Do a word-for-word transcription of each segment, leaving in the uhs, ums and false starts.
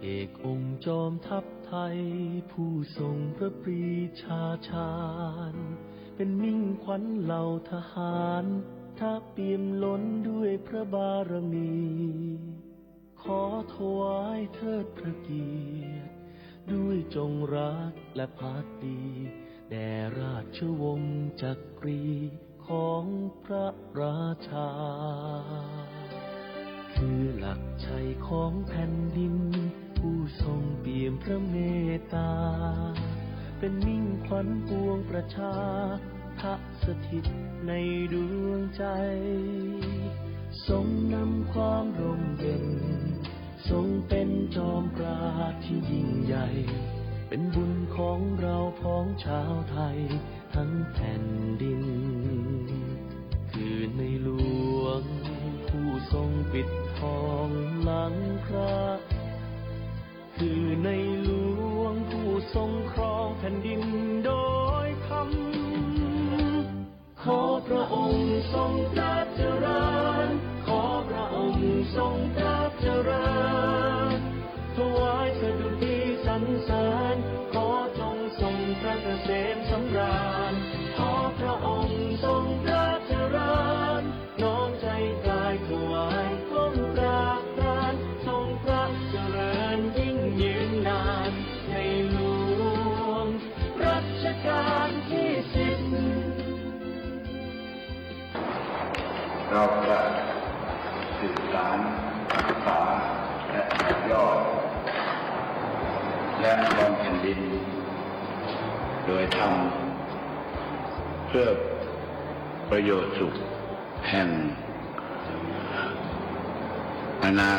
เอกองค์จอมทัพไทย ผู้ทรงพระปรีชาญาณ เป็นมิ่งขวัญเหล่าทหาร ทะเปี่ยมล้นด้วยพระบารมี ขอถวายเทิดพระเกียรติ ด้วยจงรักและภักดี แด่ราชวงศ์จักรี ของพระราชา คือหลักชัยของแผ่นดิน ผู้ทรงเปี่ยมพระเมตตา เป็นมิ่งขวัญปวงประชา พระสถิตในดวงใจ ทรงนำความร่มเย็น ทรงเป็นจอมปราชญ์ที่ยิ่งใหญ่ เป็นบุญของเราพ้องชาวไทย ทั้งแผ่นดิน คือในหลวงผู้ทรงปิดทองหลังพระ คือในหลวงผู้ทรงครองแผ่นดินโดยธรรม ขอพระองค์ทรงพระเจริญ ขอพระองค์ทรงพระเจริญ ถวายสดุดีสรรเสริญ ขอจงทรงพระเกษมสำราญ ขอพระองค์ทรงพระเจริญ น้อมใจกายถวายก้มกราบเทิน ทรงพระเจริญยิ่งยืนนาน ในหลวงรัชกาลที่สิบ เราจะสืบสานรักษาและต่อยอด และครองแผ่นดิน โดยธรรม เพื่อประโยชน์สุขแห่งบรรดา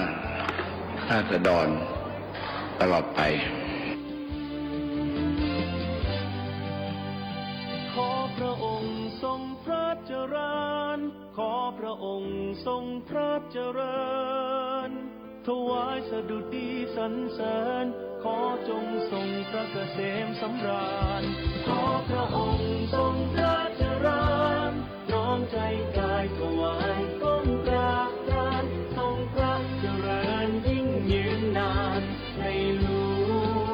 ราษฎรตลอดไป ขอพระองค์ทรงพระเจริญ ขอพระองค์ทรงพระเจริญ ถวายสดุดีสรรเสริญ ขอจงทรงพระเกษมสำราญ ขอพระองค์ทรงพระเจริญ น้อมใจกายถวายก้มกราบเทิน ทรงพระเจริญยิ่งยืนนาน ในหล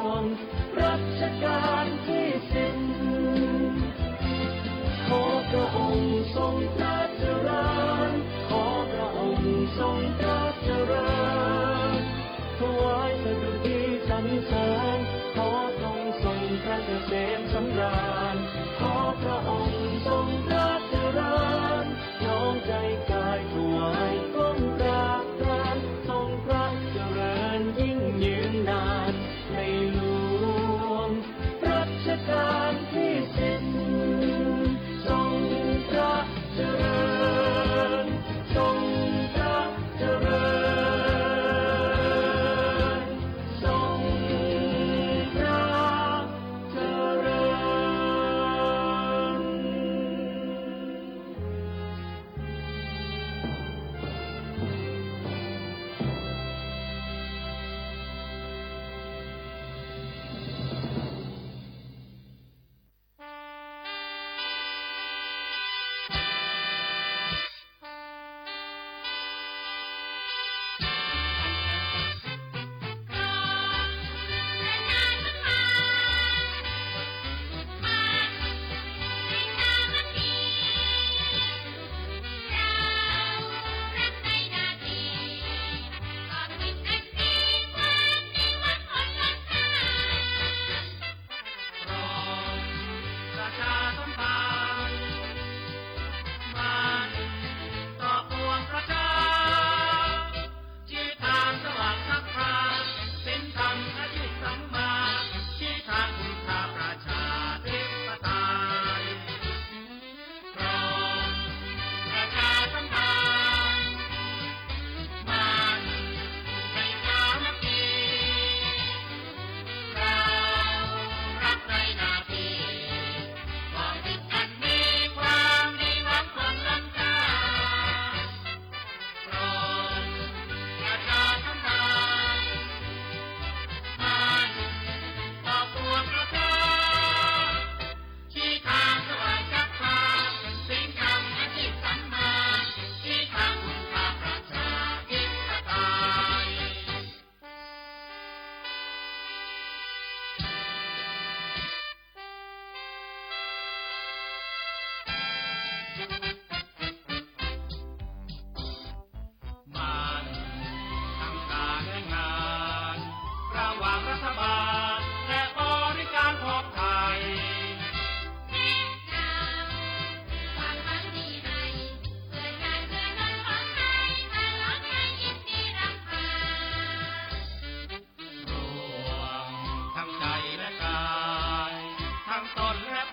วงรัชกาลที่สิบ ขอพระองค์ทรงพระเจริญ ขอพระองค์ทรงพระเจริญ ถวายสดุดีสรรเสริญ ขอจงทรงพระเกษมสำ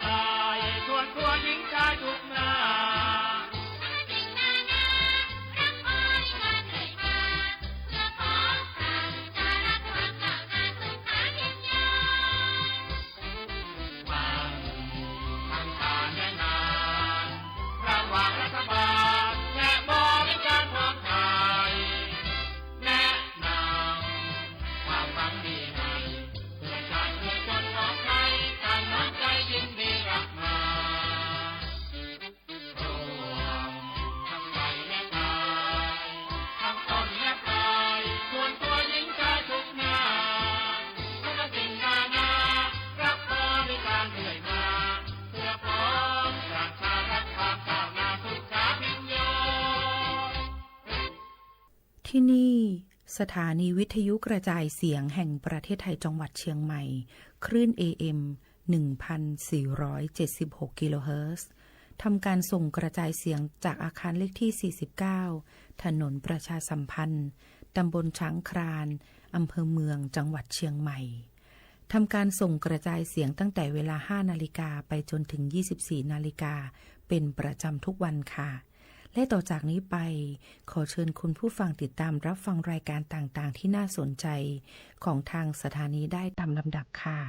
ชาย ส่วนตัวหญิงชายทุกหน้า ระหว่างรัฐบาลและบริการพร้อมไทย แนะนำความหวังดีให้ เพื่อชาติเพื่อคนของไทย ตั้งน้ำใจยินดีรับมา ร่วมทั้งไปและไป ทั้งต้นและปลาย ส่วนตัวหญิงชายทุกหน้า ทุกสิ่งนานา รับบริการเรื่อยมา เพื่อพ้องประชารัฐ ความก้าวหน้าสุขาพิญโญ ที่นี่ สถานีวิทยุกระจายเสียงแห่งประเทศไทยจังหวัดเชียงใหม่ คลื่น เอ เอ็ม หนึ่งพันสี่ร้อยเจ็ดสิบหก กิโลเฮิรตซ์ ทำการส่งกระจายเสียงจากอาคารเลขที่ สี่สิบเก้า ถนนประชาสัมพันธ์ ตำบลช้างคลาน อำเภอเมือง จังหวัดเชียงใหม่ ทำการส่งกระจายเสียงตั้งแต่เวลา ห้านาฬิกา ไปจนถึง ยี่สิบสี่นาฬิกา เป็นประจำทุกวันค่ะ และต่อจากนี้ไป ขอเชิญคุณผู้ฟังติดตามรับฟังรายการต่างๆ ที่น่าสนใจของทางสถานีได้ตามลำดับค่ะ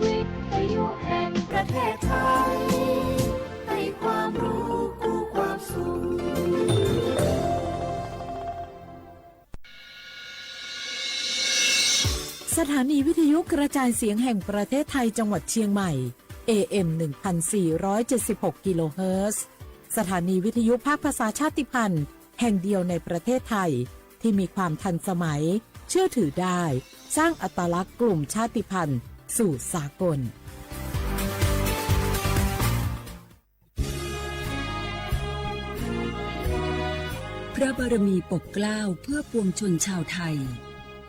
วิทยุแห่งประเทศไทย ให้ความรู้คู่ความสุข สถานีวิทยุกระจายเสียงแห่งประเทศไทยจังหวัดเชียงใหม่ เอ เอ็ม หนึ่งพันสี่ร้อยเจ็ดสิบหก กิโลเฮิรตซ์ สถานีวิทยุภาคภาษาชาติพันธุ์แห่งเดียวในประเทศไทย ที่มีความทันสมัย เชื่อถือได้ สร้างอัตลักษณ์กลุ่มชาติพันธุ์สู่สากล พระบารมีปกเกล้าเพื่อปวงชนชาวไทย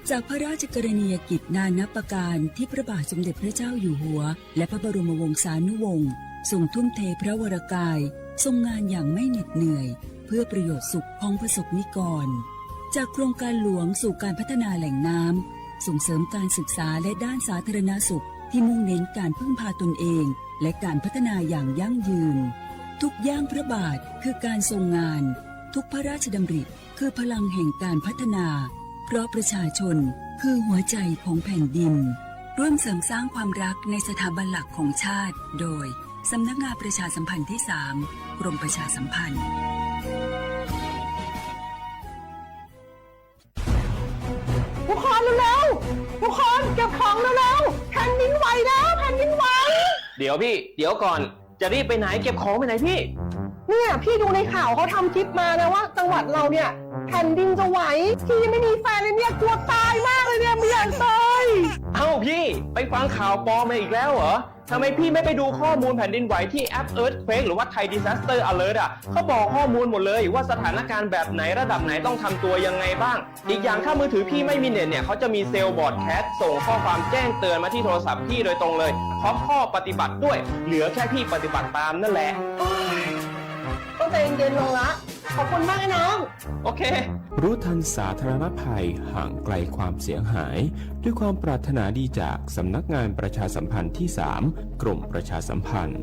จากพระราชกรณียกิจนานับประการที่พระบาทสมเด็จพระเจ้าอยู่หัว และพระบรมวงศานุวงศ์ ทรงทุ่มเทพระวรกาย ทรงงานอย่างไม่เหน็ดเหนื่อย เพื่อประโยชน์สุขของประสบนิกร จากโครงการหลวงสู่การพัฒนาแหล่งน้ำ ส่งเสริมการศึกษาและด้านสาธารณสุข ที่มุ่งเน้นการพึ่งพาตนเอง และการพัฒนาอย่างยั่งยืน ทุกย่างพระบาทคือการทรงงาน ทุกพระราชดำริคือพลังแห่งการพัฒนา เพราะประชาชนคือหัวใจของแผ่นดิน ร่วมเสริมสร้างความรักในสถาบันหลักของชาติ โดยสำนักงานประชาสัมพันธ์ที่สาม กรมประชาสัมพันธ์ ทุกคนเร็วๆ ทุกคนเก็บของเร็วๆ แผ่นดินไหวแล้ว แผ่นดินไหว เดี๋ยวพี่ เดี๋ยวก่อน จะรีบไปไหน เก็บของไปไหนพี่ เนี่ย พี่ดูในข่าวเขาทำคลิปมานะว่าจังหวัดเราเนี่ยแผ่นดินจะไหว พี่ยังไม่มีแฟนเลยเนี่ย กลัวตายมากเลยเนี่ย ไม่อยากตาย เอ้าพี่ ไปฟังข่าวปลอมมาอีกแล้วเหรอ ทำไมพี่ไม่ไปดูข้อมูลแผ่นดินไหวที่แอป Earthquake หรือว่า Thai Disaster Alert อ่ะ เขาบอกข้อมูลหมดเลยว่าสถานการณ์แบบไหนระดับไหนต้องทำตัวยังไงบ้าง อีกอย่างถ้ามือถือพี่ไม่มีเน็ตเนี่ย เขาจะมีเซลล์บรอดแคสต์ส่งข้อความแจ้งเตือนมาที่โทรศัพท์พี่โดยตรงเลย พร้อมข้อปฏิบัติด้วย เหลือแค่พี่ปฏิบัติตามนั่นแหละ โอ๊ย ต้องใจเย็นๆ ลงละ ขอบคุณมากนะน้อง โอเค รู้ทันสาธารณภัย ห่างไกลความเสียหาย ด้วยความปรารถนาดีจากสำนักงานประชาสัมพันธ์ที่สาม กรมประชาสัมพันธ์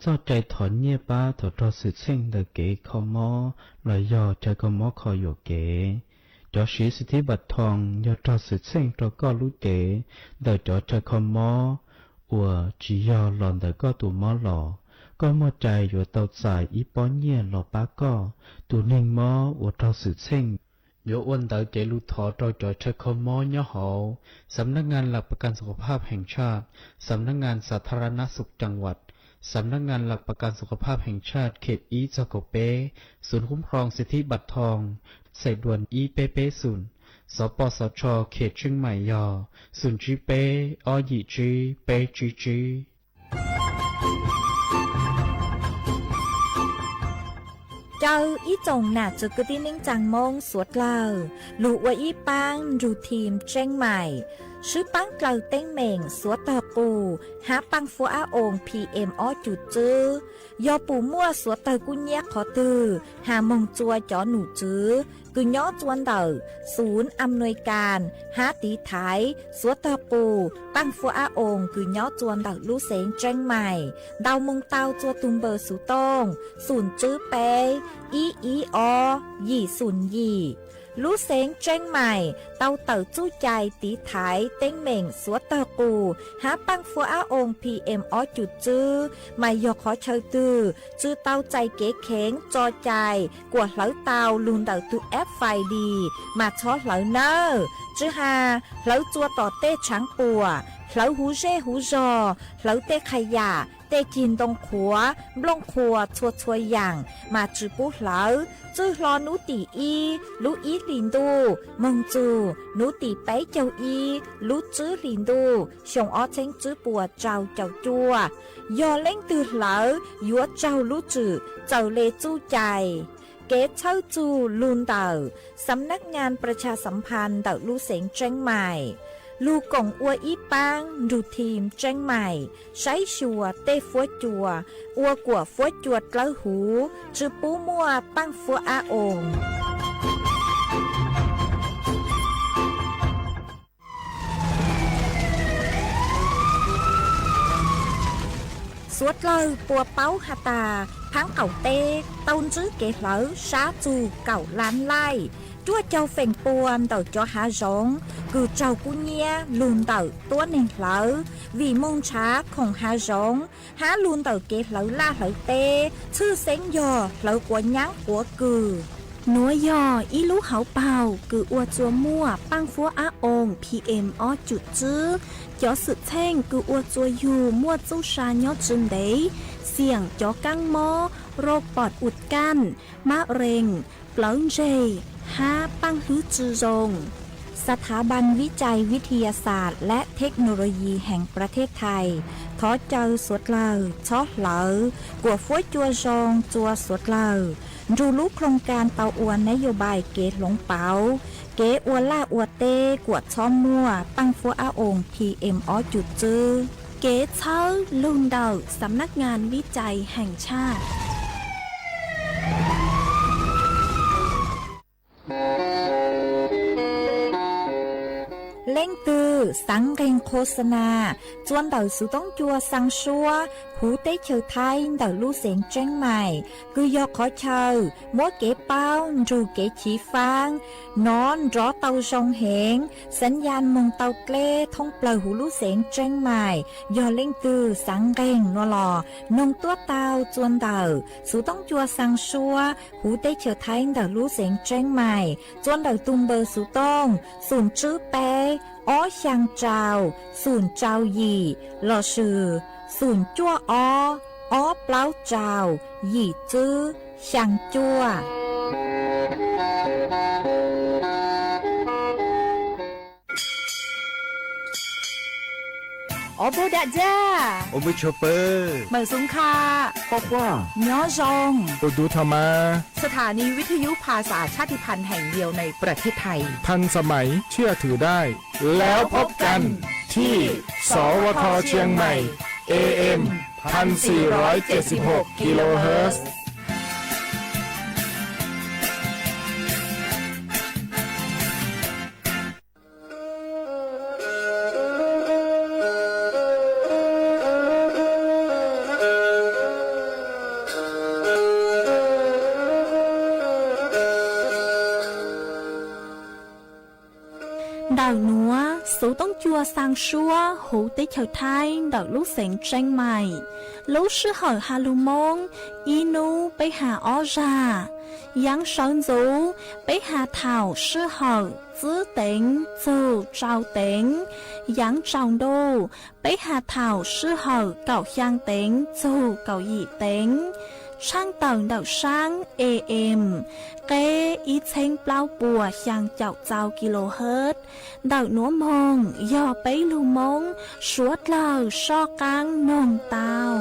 โจ้ใจ๋ถอนเยียะป๊า ถอน รอสืบเส้นเต๋อเก๋คอมอ ลอยยอดใจ๋คอมอคอหยวกเก๋ จ๋อเสียสิทธิบัตรทอง ยอดรอสืบเส้น รอก้อรู้เก๋ เต๋อจ๋อใจ๋คอมอ อัวจียอดหล่อนเต๋อก้อตั๋วมอหล่อ ก้อมั่วใจ๋หยัวเตาใจ๋อี้ป๊อเยียะหล่อป๊าก้อ ตั๋วเน่งมอ อัวรอสืบเส้น หยัวอันเต๋อเก๋ลูถอ รอจ๋อใจ๋คอมอ ย้อหาว สำนักงานหลักประกันสุขภาพแห่งชาติ สำนักงานสาธารณสุขจังหวัด สำนักงานหลักประกันสุขภาพแห่งชาติเขตอี้ จอเกาะเป๊ะ ศูนย์คุ้มครองสิทธิบัตรทอง ใส่ด่วนอี้เป๊ะเป๊ะศูนย์ สปสช เขตเชียงใหม่ยอ ศูนย์ จี๊เป๊ะ อ้อ หยี่ จี๊ เป๊ะ จี๊ จี๊ เจ้าอี้จ๋งหนาจึกกึ๊ดตี้นิ่งจังม่งสัวเต๋อ ลูอัวอี้ปัง ดูทีมเจียงใหม่ ซื้อปังเต๋อเต็งเหม่งสัวเต๋อกู่ หาปังฟัวอาองค์ พีเอ็ม อ้อจุดจื้อ ยอปู่มั่วสัวเต๋อกู้เยียะขอตื่อ หาโมงจัวจ๋อหนูจื้อ กือย้อจวนเต๋อ ศูนย์อำนวยการ หาตี๋ไถ สัวเต๋อกู่ ปังฟัวอาองค์ กือย้อจวนเต๋อลู่เซ้งเจียงใหม่ ดาวโมงเตาจัวตุงเบอร์สูโต้ง ศูนย์ จื้อเป๊ะ อี้ อี้ อ้อ หยี่ ศูนย์ หยี่ ลู่เซ้งเจียงใหม่ เตาเต๋อจู้ใจ๋ตี๋ไถ เต็งเหม่งสัวเต๋อกู่ หาปังฟัวอาองค์ พีเอ็ม อ้อจุดจื้อ หมายยอขอเชิญตื่อ จื้อเตาใจ๋เก๋เข็ง จอใจ๋ กั๋วเหิวเตาลูนเต๋อตุ๊กแอปไฟดี มาช้อเหิวเน่อ จื้อหา เหิวจัวต่อเต้ฉังปั่ว เหิวหูเจ้หูจอ เหิวเต้ขยะ เต้จินตงขัว บล้งขัว ชัวชัวอย่าง มาจื้อปู๊เหิว จื้อฮลอหนูตี๋อี้ ลู่อี้หลีนตู้ มงจู หนูตี๋เป๊ะเจ้าอี้ ลู่จื้อหลีนตู้ ชงอ้อเซ้งจื้อปั่วเจ้าเจ้าจั่ว ยอเล้งตื่อเหิว หยัวเจ้าลู่จื้อ เจ้าเลจู้ใจ๋ เก๋เช่าจูลูนเต๋อ สำนักงานประชาสัมพันธ์เต๋อลู่เซ้งเจียงใหม่ ลู่ก๋งอัวอี้ปัง ดูทีมเจียงใหม่ ใช้ชัวเต้ฟัวจัว อัวกั๋วฟัวจัวเต๋อหู จื้อปู๊มั่วปังฟัวอาองค์ สัวเต๋อปัวเป๊าหาต๋า พังเก่าเต๊ เต้าจื้อเก๋เหิว ซ้าจูเก่าล้านไล่ จั่วเจ้าเฝ่งปัวเต๋อจ๋อหาจ๋ง กือเจ้ากู้เยียะ ลูนเต๋อตั้วเน่งเหิว หวี่มุงฉา ข่งหาจ๋ง หาลูนเต๋อเก๋เหิวล่าเหิวเต๊ ชื่อเซ้งยอ เหิวกั๋วยั้งกั๋วกือ หนัวยอ อี้ลู่เหิวเป่า กืออัวจัวมั่ว ปังฟัวอาองค์ พีเอ็ม อ้อจุดจื้อ จ๋อสืบเส้น กืออัวจัวอยู่ มั่วจู้ซาย้อจืนเดย เสี่ยงจ๋อกั้งม้อ โรคปอดอุดกั้น มะเร็ง เป๋ลาเจ๋ย ฮาปังหื้อจื้อจง สถาบันวิจัยวิทยาศาสตร์และเทคโนโลยีแห่งประเทศไทย ถอเจอสัวเต๋อ ช้อเหิว กั๋วฟัวจัวจง จัวสัวเต๋อ ดูลู่โครงการเตาอัวนโยบายเก๋หลงเป๋า เก๋อัวล่าอัวเต๊ กั๋วช้อมั่ว ปังฟัวอาองค์ พีเอ็ม อ้อจุดจื้อ Kev txhawb lug ntawm สำนักงานวิจัยแห่งชาติ. Leej twg xaav nqeeg โฆษณา txua ntawm xuv toob cua xaa suab huv teb chaws Thaib ntawm lub xeev Tseeb Maim, kws yog qhov chaw muab kev paub nrug kev chiv faab, nov nrov tau zoo heev, สัญญาณ moog tau dleb thoob plawg huv lub xeev Tseeb Maim. Yog leej twg xaav nqeeg no los noog tuab tau txua ntawm xuv toob cua xaa suab huv teb chaws Thaib ntawm lub xeev Tseeb Maim, txua ntawm tus npawb xuv tooj xoom tswb peb ob xyaa rau xoom rau yim lossis xoom cuaj ob ob plaub rau yim tswb xyaa cuaj. ဢေႃႈ ပူႇဒၸႃႇ ဢေႃႈ မိူဝ်ႈၶျူဝ်းပိူဝ်ႈ မႂ်ႇသုင်ၶႃႈ ၶေႃႈၶႂၢင်ႉ ၺွပ်းၸွင်ႇ ဢူဝ်းတူႇထမ်ႇမႃႇ สถานีวิทยุภาษาชาติพันธุ์แห่งเดียวในประเทศไทย ทันสมัย เชื่อถือได้ แล้วพบกันที่ สวท เชียงใหม่ เอเอ็ม พันสี่ร้อยเจ็ดสิบหก กิโลเฮิรตซ์ Ntawm nuav, xuv toob cua xaa suab huv teb chaws Thaib ntawm lub xeev Tseeb Maim. Lub sij hawm ha lug Moob, ib nub peb ha ob zag. Yaav sawv ntxuv, peb ha thaum sij hawm tswb teev txug rau teev. Yaav tsaus ntuj, peb ha thaum sij hawm kaum xyaa teev txug kaum yim teev. Tshaaj tawm ntawm saab A M, qeb ib txheeb plaub puas xyaa caum rau kilohertz. Ntawm nuav moog yog peb lug Moob suav dlawg soj qaab noog tau.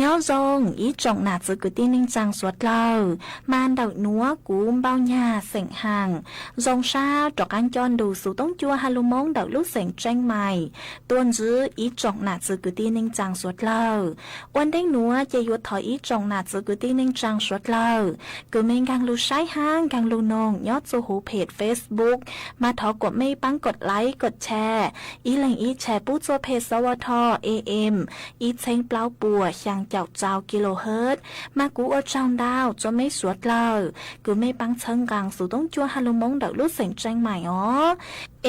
Nyob zoo ib tsoom nam txwv kwv tij neej tsaa suav dlawg, mas ntawm nuav kuv Npauj Nyag xeem Haam zoo sab rov qaab coj ntu xuv toob cua ha lug Moob ntawm lub xeev Tseeb Maim tuaj ntsib ib tsoom nam txwv kwv tij neej tsaa suav dlawg. Ua ntej nuav ces yuav thov ib tsoom nam txwv kwv tij neej tsaa suav dlawg kws mej nkaag lug saib hab nkaag lug noog nyob txuj huv page Facebook, mas thov kuas mej paab กดไลค์ กดแชร์ ib leeg ib แชร์ pub txuj page สวท A M ib txheeb plaub puas xyaa caum rau kilohertz. Mas kuv ua tsaug ntau rua mej suav dlawg kws mej paab txhawb nqaa xuv toob cua ha lug Moob ntawm lub xeev Tseeb Maim os.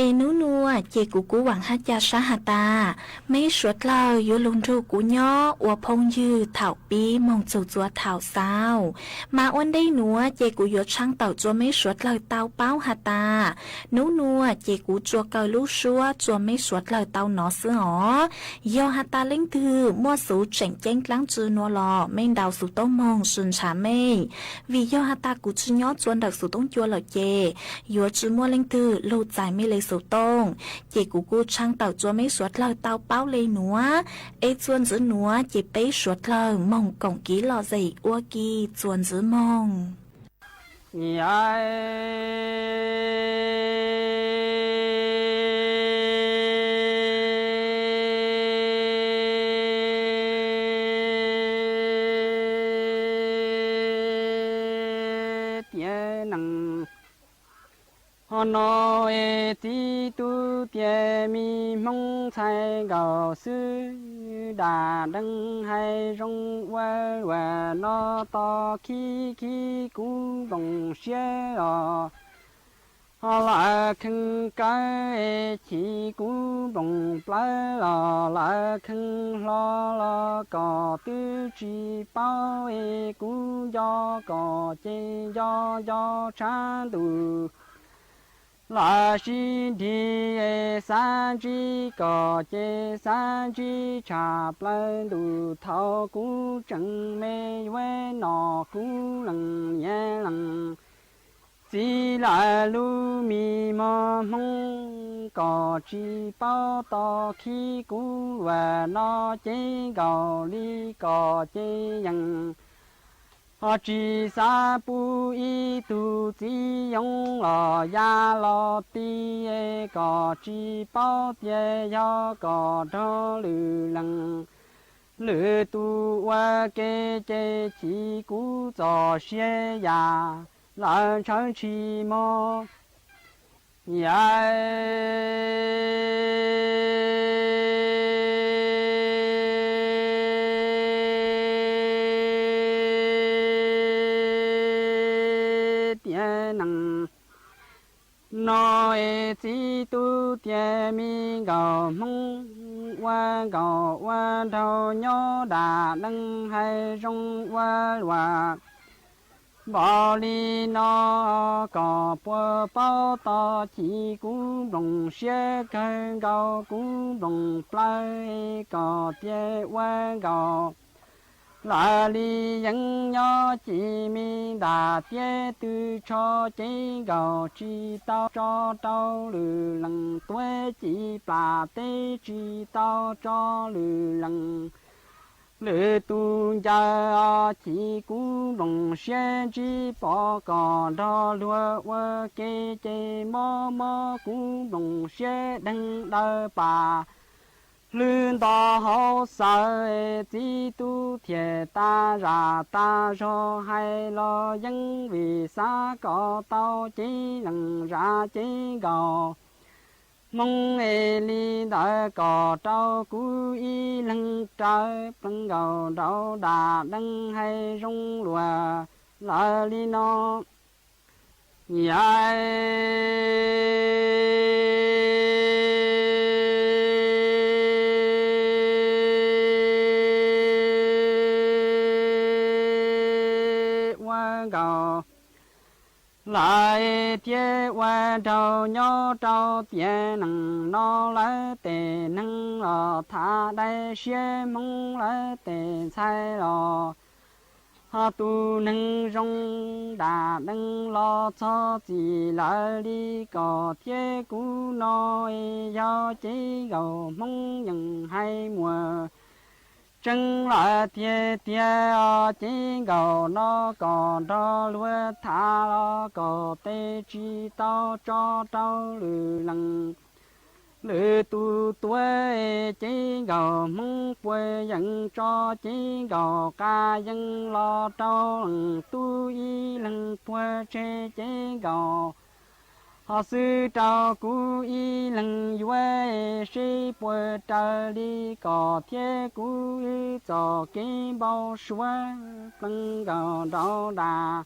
Es nub nuav ces kuv kuv vaam hab ca sab has tas mej suav dlawg yuav lug nrug kuv nyob ua phooj ywg thaum pib moog txug txua thaum xaus. Mas ua ntej nuav ces kuv yuav tshaaj tawm rua mej suav dlawg tau paub has tas, nub nuav ces kuv rua kaw lub suab rua mej suav dlawg tau nov xwb os. Yog has tas leej twg muaj xuv tseem ceeb dlaab tsi nuav los mej ntaus xuv tooj moog sw ntshaw mej, vim yog has tas kuv tsi nyob rua ntawm xuv toob cua lawm ces yuav tsi muaj leej twg lug txais mej le xuv tooj. Ces kuv kuj tshaaj tawm rua mej suav dlawg tau paub le nuav. Es txuas ntxiv nuav ces peb suav dlawg moog koom kiv lom zem ua ke txuas ntxiv moog. Tiav neeg, hov no es txiv tub tiav mi Hmoob ntxhais nkaus xwb, dam deev hais zoo ua luam no tos khib khib kuv nploos siab os. Hov lawv kheev kawv es chim kuv nploos plawv los lawv kheev hlo los kom twb tsi paub es kuv nco kom ces nco nco tshav ntuj. Lawv sib nrhi es xav ntsib kom ces xav ntsib tshaj plaws ntuj thaum kuv tseem me yuav nom kuv lees nyiam lees. Txiv lawv lub mi mos Hmoob kom tsis paub tau khib kuv luag no cev nkaus li kom cev yees. Ho tsis xav pub ib tug txiv yoo los ya los ti, kom tsis paub tias yog kom nrog lwm lees. Lwm tus ua ke ces chiv kuv txom siab yam lawv ntshaw ntshis mog. Yaj tiam nees no es txiv tub tias me nkaus Hmoob ua nkaus ua nraug nyob dam neeg hais zoo ua luag npaum li no kom puas paub tau chiv kuv nploos siab kawg nkaus kuv nploos plawg kom tias ua nkaus lawv li yees nyob ci me nram tiab tw tsho cev nkaus tsis tau tso rau lwm lees tuab ci plam teb tsis tau tso lwm lees. Lwm tus ncaws os chiv kuv nploos siab ntsib pom kom nrog luag ua ke ces mob mob kuv nploos siab deeg daws pam hlwb nto hauv xawv txiv tub thiaj tas zam tas zog hais los yeeb vim xav kom tau cev lees zam cev nkaus Hmoob es li ntawd kom rau kuv ib leeg raws plees nkaus nraug dam neeg hais zoo luag lawv li no. Yaj ua nkaus lawv thiaj ua nraug nyob rau tiam nees no lawv tes neeg los tham dai siab Hmoob lawv tes ntxhais los ho tus neeg zoo dam neeg los txog txim lawv li kom thiab kuv no es yog cev nkaus Hmoob yees hais muas tseeb lawm tiag tiag os cev nkaus no kom nrog luag tham los kom tes tsis tau tso rau lwm lees. Lwm tus tuab es cev nkaus Hmoob puas yees tso cev nkaus qas yees los rau lees tub ib leeg puag tseg cev nkaus ho xwb rau kuv ib leeg yuav es seb puas raws li kom thiab kuv wb txoj kev npau suav plees nkaus nraug dam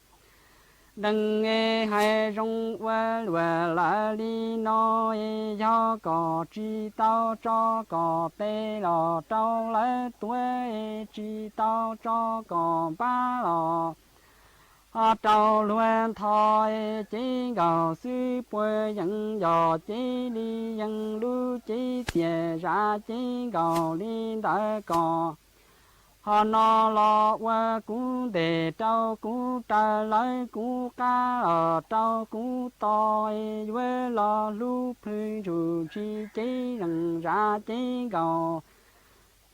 neeg es hais zoo ua luag lawv li no es yog kom tsis tau tso kom tes los rau lawv tuav es tsis tau tso kom npab los ho rau luag ntho es cev nkaus xwb puas yees yog cev li yees lub cev tiam zam cev nkaus li ntawd kom ho no los ua kuv ntes rau kuv raws lawv kuv qab los rau kuv to es yuav los hlub plhws ntsug ntshis cev lees zam cev nkaus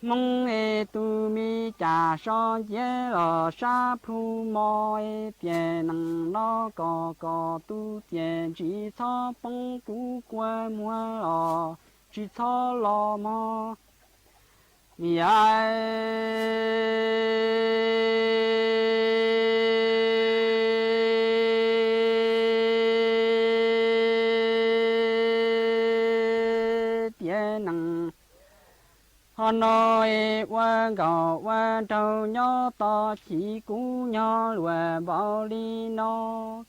Hmoob es tus me cas so nciab los sab plhu mos es tiam nees no kom kom tus tiam ntsis txhob poob kuv kua muag los tsis txhob los mog. Yaj tiam nees ho no es ua nkaus ua nraug nyob tos chiv kuv nyog luag npaum li no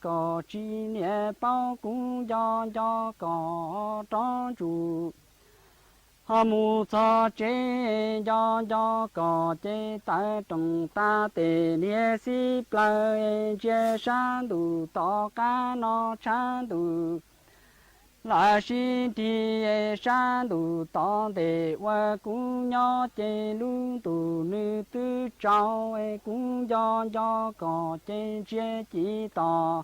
kom tsis niam paub kuv nco nco kom rov ntsum ho mus txog tsev nco nco kom ces tawv roos tas tes niag xib plawg ntsia sab ntuj tom qab no tshav ntuj lawm sib nrig sab ntuj tom ntej ua kuv nyob ces lub ntuj nws twb tsaus kuv nco nco kom ces ntsia ci tos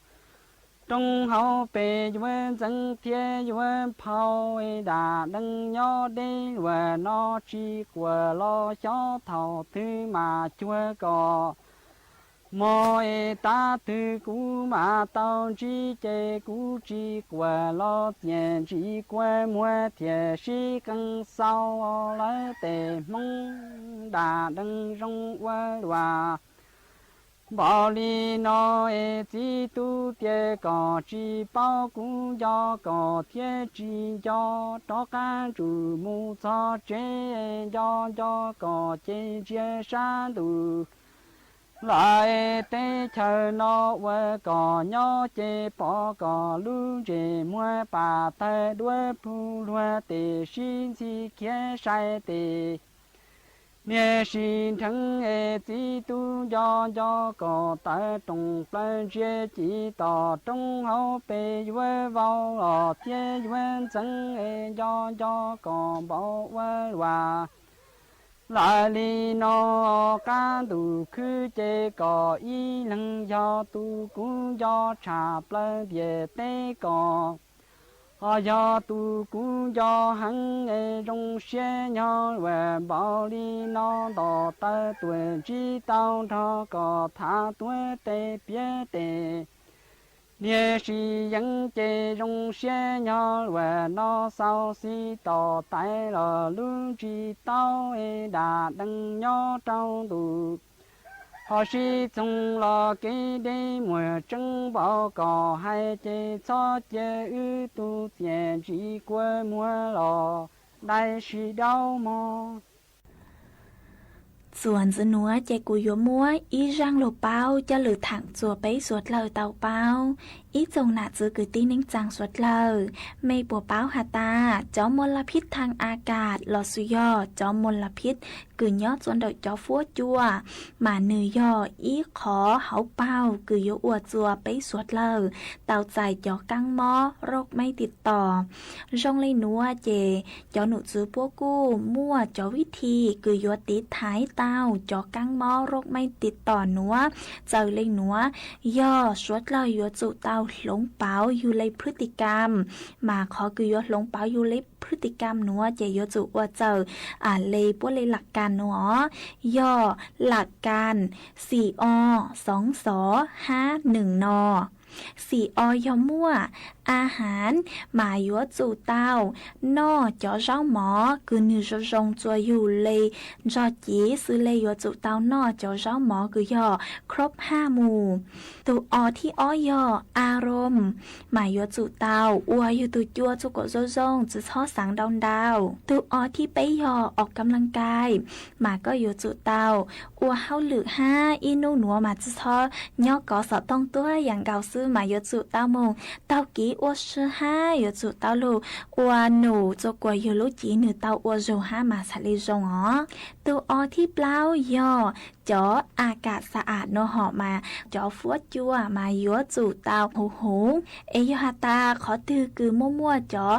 Rong hauv pes yuav ntxeev thiab yuav phau, dam dees nyob deb luas no tsis kuam los xyov thaum twg mam cuag kom mog es tav twg kuv mam tau ntsib ces kuv tsis kuam los txias ntsis kua muag thiaj sib qee xau lawv tes Hmoob dam dees zoo ua luam. Npaum li no es txiv tub tias kom tsis paub kuv nco kom thiab tsis nco, rov qab ntsum mus txog tsev nco nco kom ces ntsia sab ntuj lawm teb chaws no ua kom nyob ces pom kom lub ntsej muag pam tawg duab plhu luag tes sib ntxhi khiav sai tes niag sib nrheev es txiv tub nco nco kom tawv rooj plaws ntsia ci tom roob hauv pes yuav vau los thiab yuav ntxeev es nco nco kom npau ua luam. Lawm li no qab ntuj khwb ces kom ib leeg yog tus kuv nco tshaj plaws ntiaj teb kom ho yog tus kuv nco heev es zoo siab nyob luag npaum li no nto taw tuaj ntsib tau nrog kom thav tuav tes piav tes niag sib yeev ces zoo siab nyob luag no xau xib tom tais los lub ntsis tau es dam dees nyob rau ntuj ho sib txoog los kev deb muag tseeb npaum kom hais ces txhob cia wb tug txias ntsis kua muag los dai sib daub mog. Txuas ntxiv nuav ces kuv yuav muab ib zaaj lug paub coj lug thaam txuas peb suav dlawg tau paub. Ib tsoom nam txwv kwv tij neej tsaa suav dlawg, mej puas paub has tas cov mos las phib thaang a kaas los sis yog cov mos las phib kws nyob txuas ntawm cov fuab cua, mas nwg yog ib qhov hauv paug kws yuav ua txuas peb suav dlawg tau txais cov kaab mob roj mej tim tos. Zoo le nuav ces cov num txwv puab kuj muaj cov vib thi kws yuav tiv thaiv tau cov kaab mob roj mej tim tos nuav. Txawm le nuav, yog suav dlawg yuav tsum tau hloov pauv yug le พฤติกรรม, mas qhov kws yuav hloov pauv yug le พฤติกรรม nuav ces yuav tsum ua txawm le puab le หลักการ nuav os, yog หลักการ สี่ อ สอง สอ ห้า หนึ่ง นอ. สี่ อ yog muaj อาหาร, mas yuav tsum tau noj cov zaub mov kws nwg zoo zoo txuas yug le ntsog civ xwb le yuav tsum tau noj cov zaub mov kws yog ครบห้า หมู่. Tug อ thib ob yog อารมณ์, mas yuav tsum tau ua yug tug cua txuj kuam zoo zoo, tsi txhob xaav ntau ntau. Tug อ thib peb yog ออกกำลังกาย, mas koj yuav tsum tau ua hauj lwm hab ib nub nuav mas tsi txhob nyob kov xov tooj tuab yaam nkaus xwb, mas yuav tsum tau moog taug kev ua si hab yuav tsum tau lug ua num txuj kuam yug lub cev nwg tau ua zug hab mas txhad le zoo os. Tug อ thib plaub yog cov อากาศสะอาด nuav hov, mas cov fuab cua mas yuav tsum tau huv huv. Es yog has tas qhov twg kws muaj muaj cov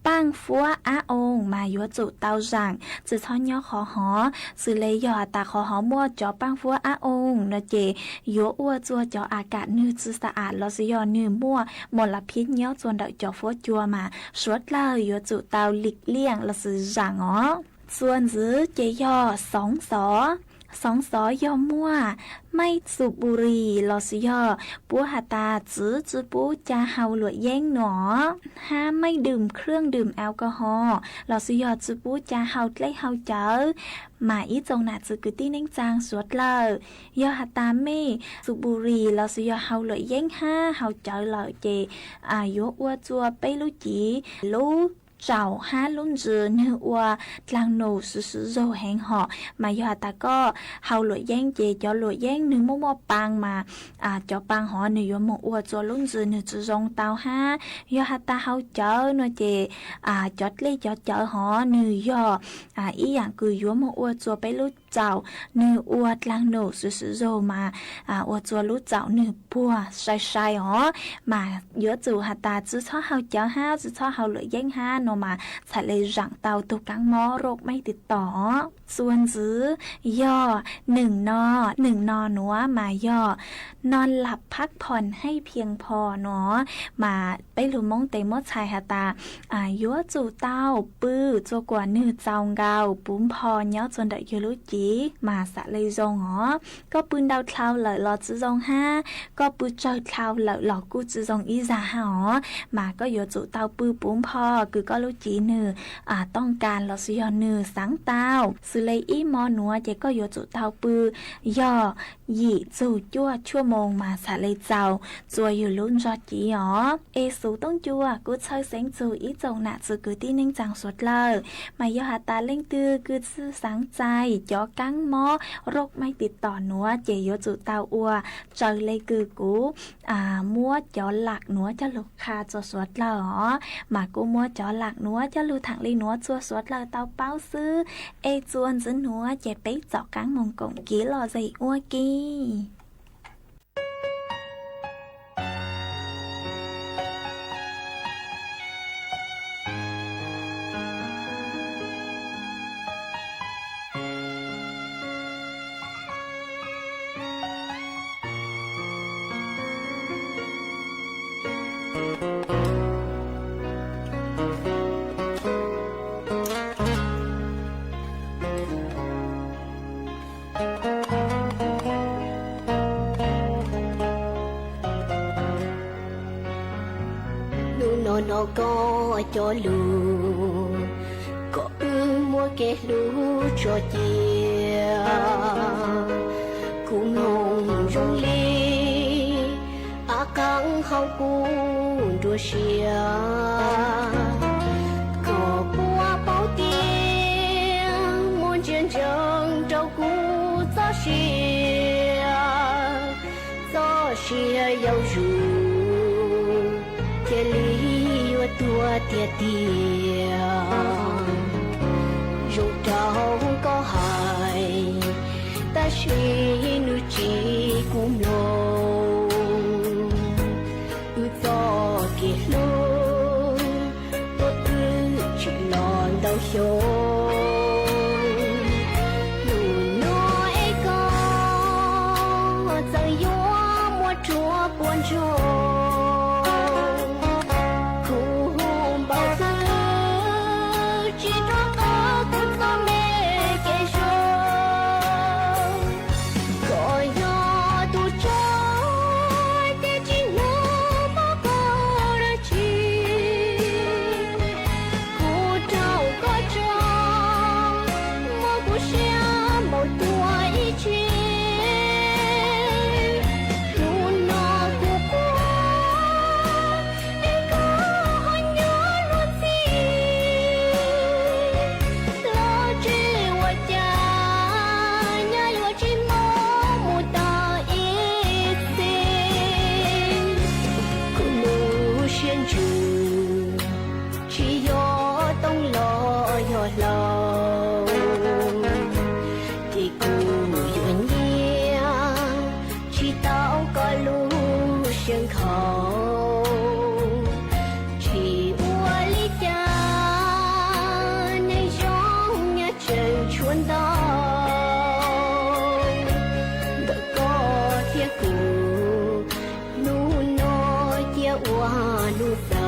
paaj fuab ab oo mas yuav tsum tau zaam, tsi txhob nyob qhov hov. Xws le yog has tas qhov hov muaj cov paaj fuab ab oo nuav ces yuav ua txuas cov อากาศ nwg tsi สะอาด los sis yog nwg muaj มลพิษ nyob txuas ntawm cov fuab cua mas suav dlawg yuav tsum tau หลีกเลี่ยง los sis zaam os. Txuas ntxiv ces yog สอง สอ. สอง สอ yog muaj ไม่สูบบุหรี่ los sis yog puab has tas txwv tsi pub ca hau luam yeeb nuav, hab ไม่ดื่มเครื่องดื่มแอลกอฮอล์ los sis yog tsi pub ca hau dlej hau cawv. Mas ib tsoom nam txwv kwv tij neej tsaa suav dlawg, yog has tas mej สูบบุหรี่ los sis yog hau luam yeeb hab hau cawv lawm ces yuav ua txuas peb lub cev, lub tsaum hab lub ntsws nwg ua dlaag num swv swv zog heev hov. Mas yog has tas koj hau luam yeeb ces cov luam yeeb nwg muaj muaj paa mas cov paa hov nwg yuav moog ua txuas lub ntsws nwg tsi zoo tau hab. Yog has tas hau cawv nuav ces cov dlej cov cawv hov nwg yog ib yaam kws yuav moog ua txuas peb lub tsaum nwg ua dlaag num swv swv zog mas ua txuas lub tsaum nwg puag sai sai os. Mas yuav tsum has tas tsi txhob hau cawv hab tsi txhob hau luam yeeb hab nuav mas txhad le zaam tau tug kaab mob roj mej tim tos os. ส่วนจื้อยอดนึ่งนอ นึ่งนอหนัวมา ยอดนอนหลับพักผ่อนให้เพียงพอหนอ มา เป๊ะลูกม้งเตยโม้ชายหาตา อ่า ยัวจุเต้าปือจัวกั๋วนึ่งเจ้าเงา ปู๋มพอเยียะจนเดอะอยู่ลูกจี๋ มาสะเลยยงหนอ ก็ปืนเดาเทาเหล่าลอจื้อซองห้า ก็ปืนเจอเทาเหล่าลอกู้จื้อซองอี้ซาห้าหนอ มาก็ยัวจุเต้าปือปู๋มพอ คือก็ลูกจี๋นึ่ง อ่า ต้องก๋านลอซื้อยอดนึ่งสังเต้า ซื้อเลยอี้มอหนัว เจ๊ก็ยัวจุเต้าปือยอด หยี่จุ่วจ้วชั่วโมงมาสะเลยเจ้า จัวอยู่ลุ้นจอจี๋หนอ เอสูต้องจัว กู้เชิญเสียงจู๋อี้จงหนา จื้อกือตี้นึ่งจังสวดเล่า มาเยียะหาตาเล่งตื้อ คือจื้อสังใจ๋ จ๋อกังหม้อ โรคไม่ติดต่อหนัว เจ๊ยัวจุเต้าอัว เจอเลยกือกู อ่า มัวจ๋อหลักหนัวเจ้าลูก ค่ะ จัวสวดเล่าหนอ มากู้มัวจ๋อหลักหนัวเจ้าลูก ถังเลยหนัวจัวสวดเล่าเต้าเป้าซื่อ เอจวนจื้อหนัว เจ๊เป๊ะเจาะกังมงก๋งกี๋ลอใจ๋อัวกี๋ Hnub no no koj cov lus, kom wb muab kev hlub tso cia. Kuv mloog zoo li av qeeb hauv kuv nruab siab, kom puab paub tias muaj ntsia ntsees rau kuv txoj sia. Txoj sia yau zus cia li yuav tuag tiag tiag. Zoo rau koj hais, tab sis nws tsis kuv mloog. Wb txoj kev hlub tuaj twb tsis los ntau xyoo. Hnub no es koj txawm yuav muab rhuav puas ntsoog. Kuv npau taws tsis rov qab kuv txoj me kev zoo. Koj yog tus tsov, ces tsis hnov mob koj dab tsi. Kuv raug koj tso, muab kuv siab npaum tuag ib tse. Hnub no kuv quaj, es koj ho nyob luag txij. Los tsis ua cas, nyab yuav tsis mob mus tau ib txhis. Kuv lub siab ntsws tsis yog tooj los yog hlau, ces kuv yuav nyiam tsis tau koj lub siab nkhaus. Tsis ua li cas, neeg zoo nyab tseem tshuav ntau ntawm koj thiab kuv. Hnub no cia ua hnub xaus.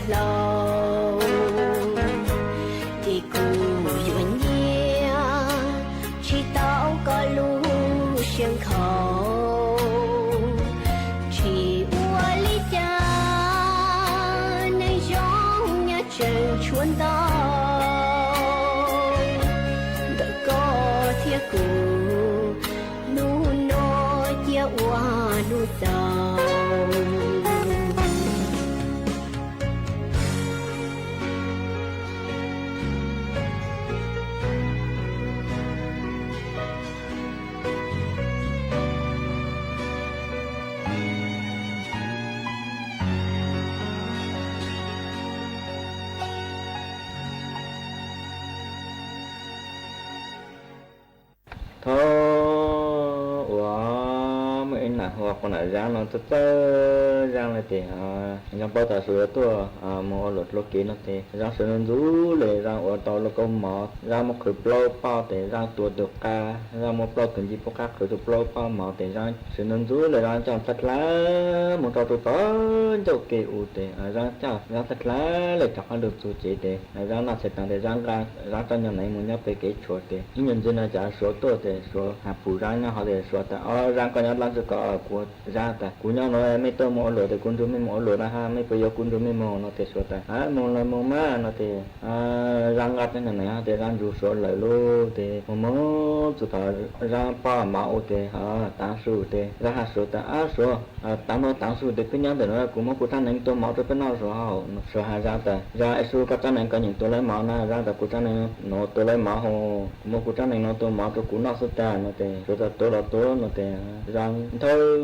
เฮา ตี้กูอยู่เยียะ ชิดเต้าก็ลู่เชียงเขา ชีอัวลิจา ในย้องเยียะเจิงชวนเต้า แต่ก็เทียบกู หนูน้อยเจียอัวหนูเจ้า Thov ua muaj ib nai huv koj nai Zab no txawj txawj Zab le tes, Zab paub tas suav yuav tuaj mus ua luam dluav kev no tes Zab sawv ntxuv ntxuv le Zab ua tau lub kaub mov, Zab muab qhwv plaub poj tes Zab tua tus qab, Zab muab plaub tus ncej puab qab qhwv tau plaub poj mov tes Zab sawv ntxuv ntxuv le Zab coj txhad dlha mus rau tus tod ncauj ke u tes Zab coj Zab txhad dlha le rov qab lug txug tsev tes Zab noj tshais taag tes Zab nqa Zab txoj nyuag neev mus nyob pem kev tshuam tes ib nyuag ntsis no cas suav tuaj tes suav has phum Zab nyob hov tes suav tas, Ob, Zab koj nyob dlaab tsi ko? Kuv, Zab tas, kuv nyob no, mej tuaj mus ua luam tes kuv nrug mej mus ua luam na ha, mej puas yuav kuv nrug mej mus no tes suav tas, Mus los mus mas no tes Zab nqa txoj nyuag neev tes Zab nrug suav lawm lug tes mus mus txug tod Zab poj mov u tes hov taav su tes Zab has suav tas, Ab suav, taav nua taav su tes peb nyob ntawm no kuv muab kuv rab neev tua mov rau peb noj suav hauv. Suav has Zab tas, Zab, es su koj rab neev kov nyeem tua lawv mov na? Zab tas, Kuv rab neev no tua lawv mov hauv, kuv muab kuv rab neev no tua mov rau kuv noj xwb tas no tes suav tas, Tua los tua no tes Zab nthawb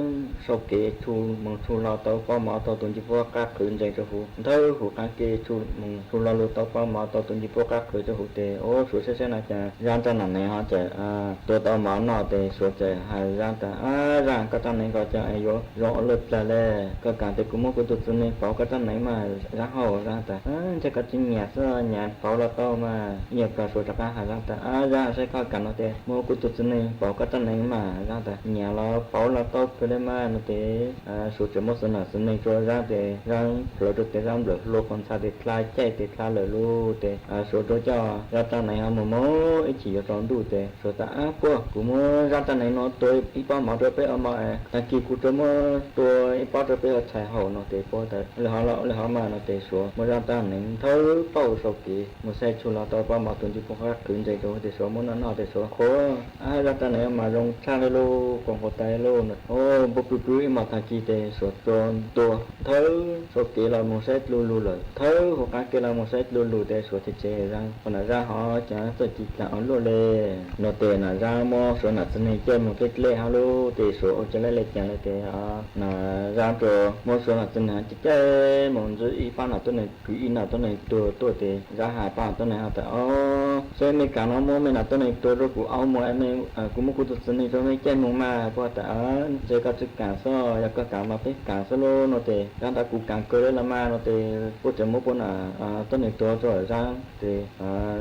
sau kev tshu moog tshu lo tau pob mov tau tus ncej puab qab qhwv ntsees rau huv, nthawb huv qaab kev tshu moog tshu lo lug tau pob mov tau tus ncej puab qab qhwv rau huv tes, Ob, suav saib saib no cas Zab rab nam neev hov txawm tua tau mov noj tes suav txawm has Zab tas, Ab Zab, koj rab neev ko ca yuav zoo ua luaj dlaag le, koj kaam tes kuv muab kuv tug txiv neej pauv koj rab neev mas Zab hauj. Zab tas, Ntshe koj tsi nyam xwb, nyam pauv los tau mas. Ib nyuag plag suav rov qab has Zab tas, Ab Zab, saib koj kaam no tes muab kuv tug txiv neej pauv koj rab neev mas. Zab tas, Nyam los pauv los tau kawg le mas no tes suav txawm muab xuv nam xuv neej rua Zab tes Zab plawv rua tes Zab nplawm hlua qhov ntxhas tes dlha caij tes dlha lawm lug tes suav rua coj Zab rab neev hov moog moog ib chim yuav tsaus ntuj tes suav tas, Ab puab, kuv muab Zab rab neev no tua ib pob mov rua peb ua mov es taag kis kuv rua muab tua ib pob rua peb ua txhais haum no tes puab tas, Ua le hov los ua le hov mas no tes suav muab Zab rab neev nthawb pauj sau kev moog saib tshu lo tau pob mov tus ncej puab qab qhwv ntsees rua huv tes suav muab noj noj tes suav qhuav, Ab Zab rab neev mas zoo tshaj le lug, koo qhuav tas le lug. Ob, puab pw pw ib mos taag kis tes suav rua tua nthawb sau kev los moog saib dlu lug lawm, nthawb huv qaab kev los moog saib dlu lug tes suav tes tseg Zab, Ua nam Zab hov cas txawj ci dlaag ua luaj le no tes nam Zab muab suav nam txiv neej caij moog dleb dleb hab lug tes suav ua ca le le caag le tes nam Zab rua muab suav nam txiv neej caij caij moog ntxwv ib pab nam tuab neeg kwv ib nam tuab neeg tuag tuaj tes Zab has pab nam tuab neeg hov tas, Ob, saib mej kaam no muab mej nam tuab neeg tua rua kuv au muam, kuv muab kuv tug txiv neej rua mej caij moog mas. Puab tas, Ntshe koj tsi kaam xwb, yog koj kaam mas peb kaam xwb lug no tes Zab tas, Kuv kaam kawg le los mas no tes puab txawm muab puab nam tuab neeg tua rua Zab tes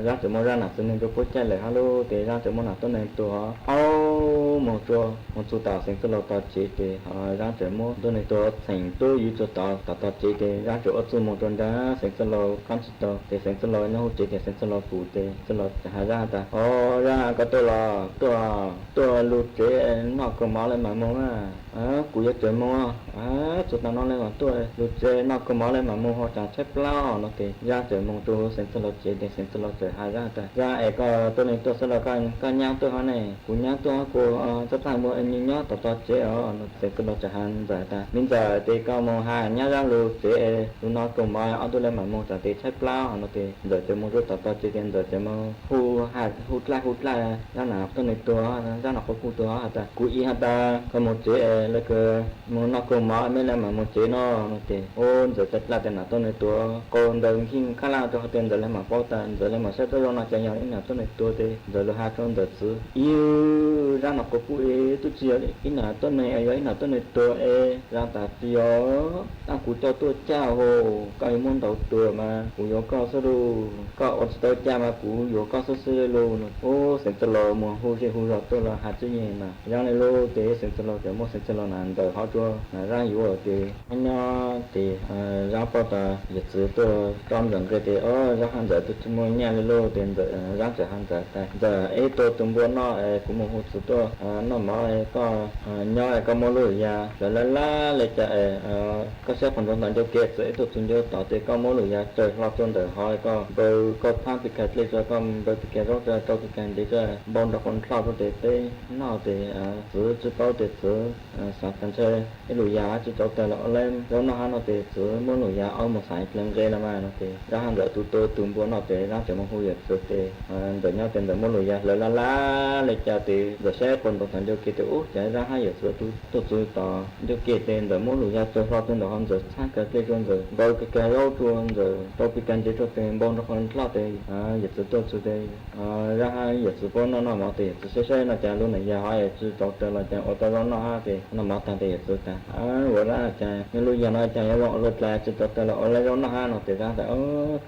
Zab txawm muab Zab nam txiv neej rua puab caij lawm hab lug tes Zab txawm muab nam tuab neeg tua au moog rua moog txug tom Xeev Txwj Laug tog tsev tes Zab txawm muab tuab neeg tua txheem tub yws txug tom tog tsev tes Zab txawm ua txuj moog rua nraag Xeev Txwj Laug qaab tsi tau tes Xeev Txwj Laug nyob huv tsev tes Xeev Txwj Laug pum tes Txwj Laug has Zab tas, Ob Zab, koj tuaj los tuaj, tuaj lug tsev noj kawg mov le mam moog na. Kuv yuav tseem moog, txug taag no le mam tuaj lug tsev noj kawg mov le mam moog, hov tsaam tshaib plab no tes Zab txawm moog rua huv Xeev Txwj Laug tsev tes Xeev Txwj Laug txawm has Zab tas, Zab es koj tuab neeg tuaj xwb los koj nyab tuaj hov ne? Kuv nyab tuaj hab, kuv txhad txhaj muaj me nyab tom tog tsev os no. Xeev Txwj Laug txawm has Ntxawm tas, Me Ntxawm, tes koj moog has nyab Zab lug tsev es lug noj kawg mov ob tug le mam moog, tsaam tes tshaib plab no tes Ntxawm txawm moog rua tom tog tsev tes Ntxawm txawm moog hu, hu dlaj hu dlaj, Zab nam tuab neeg tuag, Zab nam quas puj tuag has tas, Kuv ib has tas koj moog tsev es lawv kws moog noj kawg mov mej le mam moog tsev no no tes, Ob, Ntxawm ca dlaj tes nam tuab neeg tuag qaug ntawv nkij khab laj rua hov tes Ntxawm le mam paub tas, Ntxawm le mam saib tuab zoo no cas yog ib nam tuab neeg tuag tes Ntxawm lug has rua Ntxawm txiv, Ib, Zab nam quas puj es tub tsi yog ib nam tuab neeg, yog ib nam tuab neeg tuag es. Zab tas, Tsi yog, tab kuv coj tuaj caj hov, koj yuav muab ntaus tuag mas kuv yuav koj xwb lauj, koj ua tsi tau caj mas kuv yuav koj xwb xwb lauj. Ob, Xeev Txwj Laug moog hu zej hu zog tuaj los has tsi nyeg mas Zab le lauj tes Xeev Txwj Laug Muaj sing txhia lo na Ntxawm hov rua, na Rab yuav tes nyob nyob tes, Rab paub tas yawm txwv tuaj rov Ntxawm nqe tes, o, Rab hab Ntxawm tuaj tsi muaj nyaj le lauj tes Ntxawm, Rab txawm has Ntxawm tas, Ntxawm, ib tug tus npua noj es kuv mus hu txwv tuaj noj mov es koj nyob es koj muab lub lug ya hlawv laj laj le cas es koj saib puag nroo ntawm ncauj ke txwv ib tug txwv ncau tod tes koj muab lug ya tsaws hlo rua ntawm hov es koj npau koj txhab pis kas dlej rua, koj npau pis kas zaub rua, rau pis kas ntsev rua, npau nroo qhov nplhoj rua tes peb noj tes txwv tsi paub tes txwv xav tas ntshe ib lug ya tsi rau tag los ua laib zaub noj hab no tes txwv muab lug ya aub mus xaiv dlawg nqe los mas no tes Rab hab Ntxawm tus tau tus npua noj tes Rab txawm mus hu yawm txwv tes, Ntxawm nyob tes Ntxawm muab lug ya hlawv laj laj le cas tes Ntxawm saib puag nroo ntawm ncauj ke tes ub, cas Rab hab yawm txwv tuaj txwv tod ncauj ke tes Ntxawm muab lug ya tsaws hlo rua ntawm hov, Ntxawm txhab kas dlej rua, Ntxawm npau pis kas zaub rua, Ntxawm rau pis kas ntsev rua tes npau nroo qhov nplhoj tes yawm txwv tuaj txwv tes Rab hab yawm txwv puab noj noj mov tes yawm txwv saib saib no cas lub na ya hov es tsi rau tag los cas ua tau zaub noj hab tes noj mov tag tes yawm txwv tas, Ua Rab, cas ib lub ya no cas yuav zoo ua luaj dlai, tsi rau tag los ua laib zaub noj hab no tes Rab tas,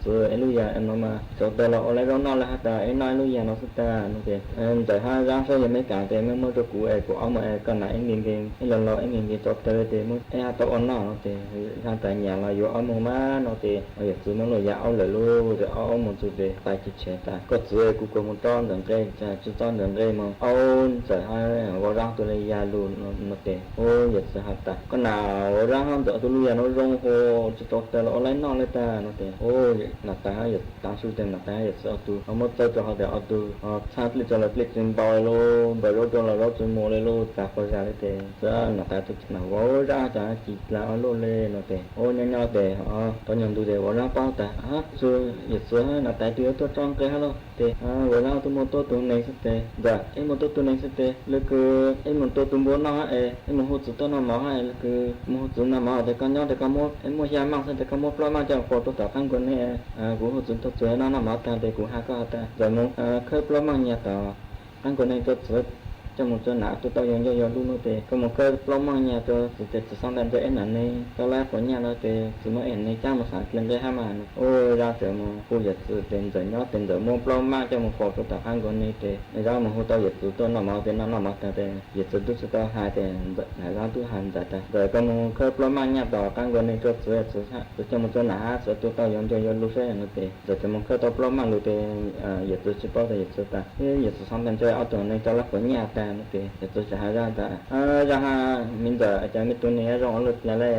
Txwv, ib lub ya no mas rau tag los ua laib zaub noj le hab tas, ib noj ib lub ya no xwb tas no tes Ntxawm hab Rab saib yog mej kam tes mej muab rua kuv es kuv aub mus es koj nam ib nti nti, ib lo lo ib nti nti rau tag tes muab ib hab tau ua noj no tes Rab tas nyam los yuav aub mus mas no tes yawm txwv muab lug ya aub lawm lauj tes aub mus txug tes tais ci tshem tas, Koj txwv, kuv kuas mus rau Ntxawm nqe, cas tsi rau Ntxawm nqe mus, aub Ntxawm hab Ua Rab tus le ya lug no tes, o, yawm txwv has tas, Koj nam Ua Rab hab Ntxawm ob tug lub ya no zoo hos tsi rau tag los ua laib noj le tas no tes, o, nam tais hab yawm txwv tav su tes nam tais hab yawm txwv ob tug ho muab txawb rua hov tes ob tug ho txhab dlej rua los dlej tsi npau le lauj, npau zaub rua los zaub tsi mus le lauj, tas quas zag le tes txwv nam tais tus nam Ua Rab cas ci dlai ua luaj le no tes, o, nyob nyob tes tau nyuag ntu tes Ua Rab paub tas, Txwv, yawm txwv hab nam tais tus yuav tuaj rau nqe hab lauj tes, Ua Rab tuaj muaj tuab tug neeg xwb tes, Ntxawm, ib muaj tuab tug neeg xwb tes, le kws ib mus tua tus npua noj hab es ib mus hu txwv tuaj noj mov hab es le kws mus hu txwv noj mov tes koj nyob tes koj muab, ib muaj xya maaj xwb tes koj muab plaub maaj coj mus faus rua tom qaab nkaus ne. Kuv hu txwv tuaj txwv noj noj mov tag tes kuv has koj has tas, Ntxawm mus khawb plaub maaj nyag tom qaab nkaus ne rua txwv coj mus rua nam tug tau yog ncauj yog lub no tes koj mus khawb plaub maaj nyag rua txwv tes txwv xaav tas ntshe ib nam neeg rau laib quas nyaj no tes txwv muab ib nam neeg cab mus xaav dle nqe hab mas. Ua Rab txawm mus hu yawm txwv tes Ntxawm nyob tes Ntxawm muab plaub maaj coj mus faus rua tom qaab nkaus ne tes Rab mus hu tau yawm txwv tuaj noj mov tes noj noj mov tag tes yawm txwv tub tsi tau hais tes Rab tub has Ntxawm tas, Ntxawm koj mus khawb plaub maaj nyaj tom qaab nkaus ne rua txwv, txwv coj mus rua nam hab txwv tug tau yog ncauj yog lub saib no tes Ntxawm txawm mus khawb tau plaub maaj lug tes yawm txwv tsi paub tes yawm txwv tas, yawm txwv xaav tas ntshe ob tug neeg rau laib quas nyaj tag no tes yawm txwv txawm has Rab tas, Rab hab mi Ntxawm, cas mej tug neeg zoo ua luaj dlai le,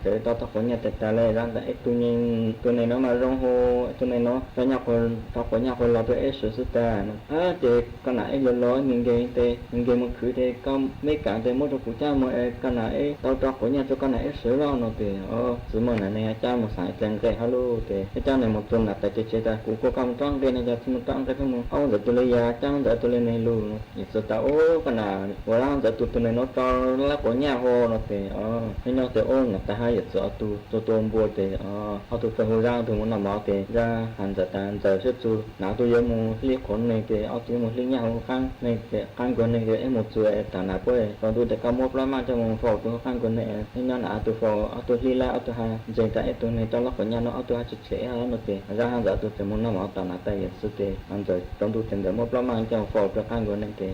txawm rau tau quas nyaj tag tag le. Rab tas, Ib tug neeg, tug neeg no mas zoo hos, ib tug neeg no rau nyaj, rau quas nyaj quas los tuaj ib sim xwb tag no. Ces koj nam ib lo lo nkees nkees tes nkees mus khwv tes koj mej kam tes muab rua kuv cab mus es koj nam ib tau rau quas nyaj rua koj nam ib sim lawm no tes txwv muab nam neeg cab mus xaav dle nqe hab lug tes ib cab neeg mus txug nam tais tsev tsev tas, Kuv kuas koj mus rau nqe ne, cas tsi mus rau nqe thiaj mus aub Ntxawm tug le ya cab Ntxawm tug le neeg lug no. Yawm txwv tas, Ub, koj nam Ua Rab, Ntxawm tug tug neeg no rau laib quas nyaj hos no tes nyob nyob tes ub, nam tais hab yawm txwv ob tug tua tua npua tes ob tug txawm hu Rab tug mus noj mov tes Rab has Ntxawm tas, Ntxawm, saib txug nam tug yuav mus hlib quas neeg tes ob tug yuav mus hlib nyaj hauv qaab neeg tes qaab nkaus neeg tes ib mus txug es tham nam puab, tsaus ntuj tes koj muab plaub maaj coj mus faus rua qaab nkaus neeg, nyob nyob nam ob tug faus ob tug hlib laib ob tug hab ntseeg tas ib tug neeg rau laib quas nyaj no ob tug hab tsi tshem ib hab no tes Rab hab Ntxawm ob tug txawm mus noj mov tom nam tais yawm txwv tes Ntxawm tsaus ntuj tes Ntxawm muab plaub maaj coj mus faus rua qaab nkaus neeg tes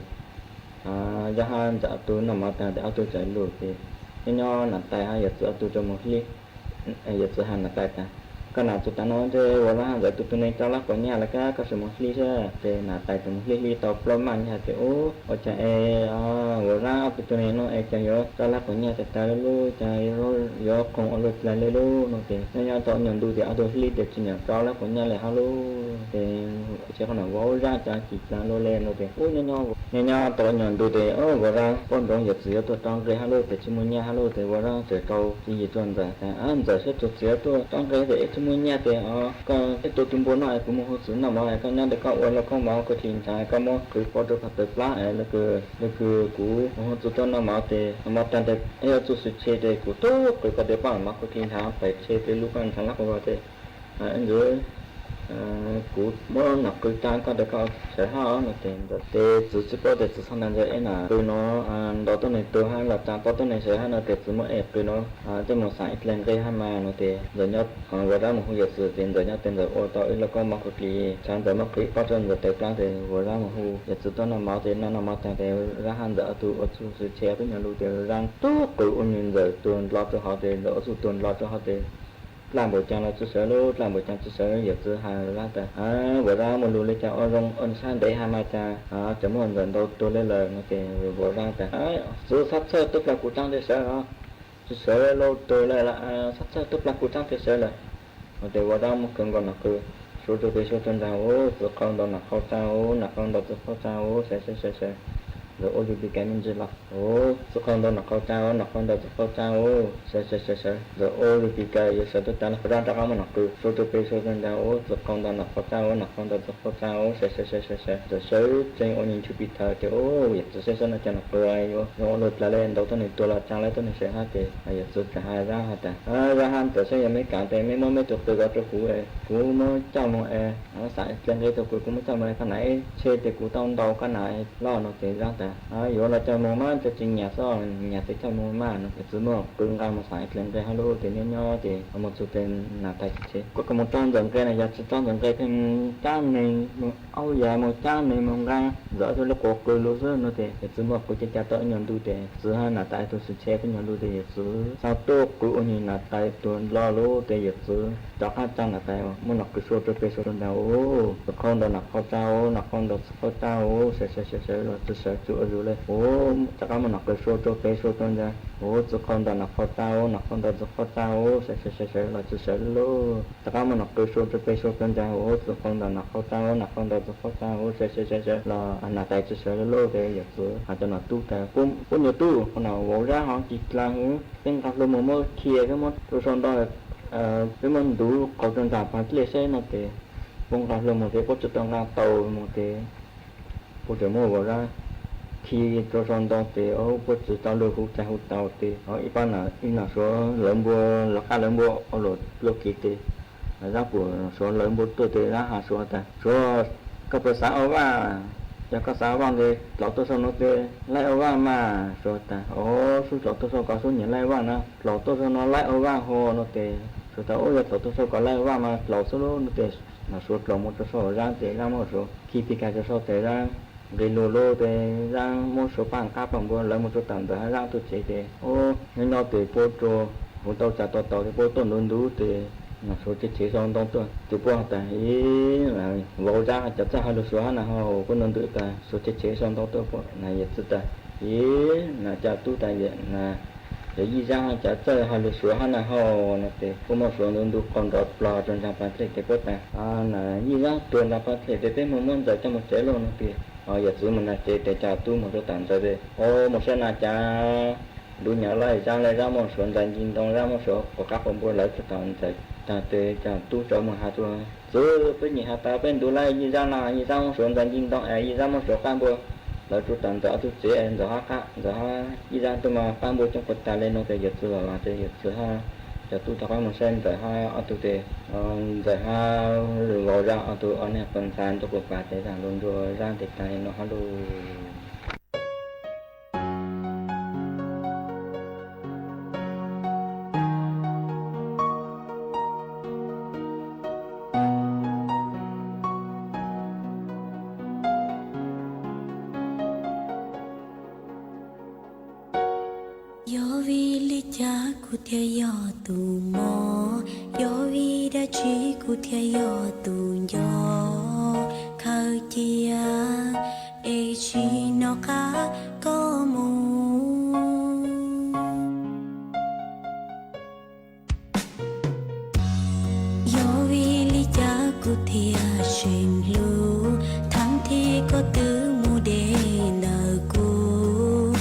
Rab hab Ntxawm ob tug noj mov tag tes ob tug txawm lug tes nyob nyob nam tais hab yawm txwv ob tug txawm mus hlib. Yawm txwv has nam tais tas, Koj nam txug tav no ntshe Ua Rab hab Ntxawm tug tug neeg rau laib quas nyaj lawm kab, koj sim mus hlib saib. Ces nam tais txawm mus hlib hlib tau plaub maaj nyaj tes ub, ua cas es Ua Rab ob tug tug neeg no es cas yuav rau laib quas nyaj tag tag le lub, cas yuav khoom ua luaj dlai le lub no tes nyob nyob tau nyuag ntu tes ob tug hlib tes tsi nyam rau laib quas nyaj le hab lub tes tsi qhov nam Ua Rab cas ci dlai luaj le no tes ub, nyob nyob tau nyuag ntu tes Ua Rab paub ntsoov yawm txwv yuav tuaj rau nqe hab lub tes tsi muaj nyaj hab lub tes Ua Rab txawm rau tswv yim rua Ntxawm tas, Ntxawm, saib txug txwv yuav tuaj rau nqe tes ib tsi muaj nyaj tes koj ib tug tug npua no es kuv mus hu txwv noj mov es koj nyob tes koj ua lauj kaub mov kua dlig nrhav, koj muab qhwv faus rua qhov tawv plab es le kws kuv mus hu txwv tuaj noj mov tes noj mov tag tes ib yuav txug sw tshe tes kuv tub qhwv koj tes paj mov kua dlig nrhav pem tshe tes lub koj nrhav lab kua tes ntxwv Kuv muab nom kws tsa koj tes koj sawv hab no tes, tes txwv tsi paub tes txwv txhob ntawd ntawd eb nom kws no, ntau tuab neeg tuag hab los tsa tau tuab neeg sawv hab no tes txwv muab eb kws no, tej moog xaav ib dlej nqe hab mas no tes ntxawm nyob, vuas zab moog hu yawm txwv tes ntxawm nyob tes ntxawm ua tau ib lauj kaub mov kws kis, tsav ntxawm muab qhwv ib pob rua ntxawm tawv dlaab tes vuas zab moog hu yawm txwv tuaj noj mov tes noj noj mov taag tes zab hab ntxawm ob tug ua txuj xwm tshe tub nyuas lug tes zab tub qws ua nwg ntxawm tuag ndlo rua hov tes ntxawm ua txuj tuag ndlo rua hov tes dlaj npaum caag los tsi sawv lub, dlaj npaum caag tsi sawv, yawm txwv has zab tas, vuas zab muaj lug le caag ua zoo ua sab ntev hab mas caag, cov muaj ntxawm ntau tuag le lawm no tes vuas zab tas, txwv txhob txhawj tub plag kuv tsaab tes sawv os, tsi sawv lub tuag le lawm, txhob txhawj tub plag kuv tsaab tes sawv lawm. No tes vuas zab muab khaws nkaus nom kws sua rua peg sua rua ntsaag, ub txwv qau ntau nom qau tsaa, ub nom qau ntau txwv qau tsaa, ub sawv sawv sawv sawv, ntxawm ua lug pig kais me ntsis los, ub txwv qau ntau nom qau tsaa, ub nom qau ntau txwv qau tsaa, ub sawv sawv sawv sawv, ntxawm ua lug pig kais yuav sawv tuaj taag los vuas zab rov qab muab nom kws sua rua peg sua rua ntsaag, ub txwv qau ntau nom qau tsaa, ub nom qau ntau txwv qau tsaa, ub sawv sawv sawv sawv sawv, ntxawm sawv tsees ua nwg ntsug pig thaws tes ub yawm txwv saib saib no cas nom kws yuav zoo ua luaj dlaag le, ntau tuab neeg tuag los tsaa le tuab neeg sawv hab tes yawm txwv txawm has zab has tas, zab hab ntxawm saib yog meb kam tes meb muab meb tug qws ko rua kuv, kuv muab coj moog es, xaav dlej nqe rua kuv, kuv muab coj moog es koj nam eb tshe tes kuv tau ntau koj nam loj no tes zab tas, yuav los coj moog mas tsi nyam xwb, nyam tes coj moog mas no. Yawm txwv muab qws nqaa moog xaav dlej nqe hab lub tes nyob nyob tes moog txug tes nam tais tshe, kuv kws moog rov ntxawm nqe na, yog tsi rov ntxawm nqe pheej moog caab neeg moog aub yaav, moog caab neeg moog nqaa ntxawm ob tug le quas qws lug xwb no tes yawm txwv muab qws ca ca tau ib nyuag ntu tes txwv hab nam tais tug xwm tshe tub nyuas lug tes yawm txwv xaav tuaj qws ua nwg nam tais tuag ndlo lug tes yawm txwv rov qab tsa nam tais muab nom kws sua rua peg sua rua ntsaag, ub txwv qau ntau nom qau tsaa, ub nom qau ntau txwv qau tsaa, ub sawv sawv sawv sawv los tsi sawv tsi ua zug le, ub rov qab muab nom kws sua rua peg sua rua ntsaag, ub txwv qau ntau nom qau tsaa, ub nom qau ntau txwv qau tsaa, ub sawv sawv sawv sawv los tsi sawv le lauj. Rov qab muab nom kws sua rua peg sua rua ntsaag, ub txwv qau ntau nom qau tsaa, ub nom qau ntau txwv qau tsaa, ub sawv sawv sawv sawv los nam tais tsi sawv le lauj tes yawm txwv has rua nom tub tas, puab nyuas tub, qhov no vauv zab hov kis dlaag, peb nqa hlua moog muab khi, peb muab rua sau ntau, peb muab ntuv qaug rua nraag paag dlej saib no tes puab nqa hlua moog tes puab tsi tau nqa tau moog tes puab tseem muab vauv zab khi rua sau ntau tes puab tsi tau lug huv txais huv tau tes ib pab nam, ib nam suav lawv npua, lawv qab lawv npua ua luam dlua kiv tes zab pum suav lawv npua tuaj tes zab has suav tas, suav, koj puas xav ua vaaj? Yog koj xav ua vaaj tes dlaus tuaj sau nuav tes laib ua vaaj mas. Suav tas, o, sub dlaus tuaj sau kov sub nyiam laib ua vaaj na, dlaus tuaj sau nuav laib ua vaaj hov no tes suav tas, o, yog dlaus tuaj sau kov laib ua vaaj mas dlaus xwb lauj no tes nam suav dlaus moog rua sau zab tes zab muab suav khi pig kais rua sau tes zab nqis lug lug tes zab muab suav paaj qab paaj npua lawv moog rua taam ntawd hab zab tuaj tsev tes, o, nyob nyob tes puab rua huv tau tsav tau tau tes puab tuaj ntuv ntuv tes nam suav tshev tshev sau ntoo tuaj tes puab has tas, i, vauv zab has cas txawj has lug suav hab na ho, puab ntuv ntuv tas suav tshev tshev sau ntoo tuaj puab nam yawm txwv tas, i, nam ca tub tas, yawm yij zab has cas txawj has lug suav hab na ho no tes puab muab suav ntuv ntuv qaug nrov plog rua nraag paag dlej tes puab tas, nam yij zab tuag nraag paag dlej tes peb moog muab ntxawm coj moog tsev lauj no tes yawm txwv moog nraag tsev tes ca tub moog rua taam ntawd tes, o, moog saib na cas ntuv nyam lawm, zab le zab muab suav ntxais nci ntoo, zab muab suav quas qab quas npua lawv rua taam ntawd taag tes ca tub rov moog has rua txwv, peb nyiam has tas peb ntuv lawm yij zab na, yij zab muab suav ntxais nci ntoo es yij zab muab suav qab npua lawv rua taam ntawd ob tug tsev es ntxawm hab qab, ntxawm hab yij zab tuaj mas qab npua coob quas taag le no tes yawm txwv lawm los tes yawm txwv hab ca tub rov qab moog saib ntxawm hab ob tug tes, ntxawm hab vauv zab ob tug ob neeg quas ntxhab ntuj quas pas tes zaam lug nrug zab tes taag le no hab lauj. Yog vim li cas kuv thiaj yog tus mob? Yog vim dab tsi kuv thiaj yog tus nco? Khaws cia es tsis nov qab koj mus. Yog vim li cas kuv thiaj tseem hlub, thaum twg koj twb mus deb ntawm kuv,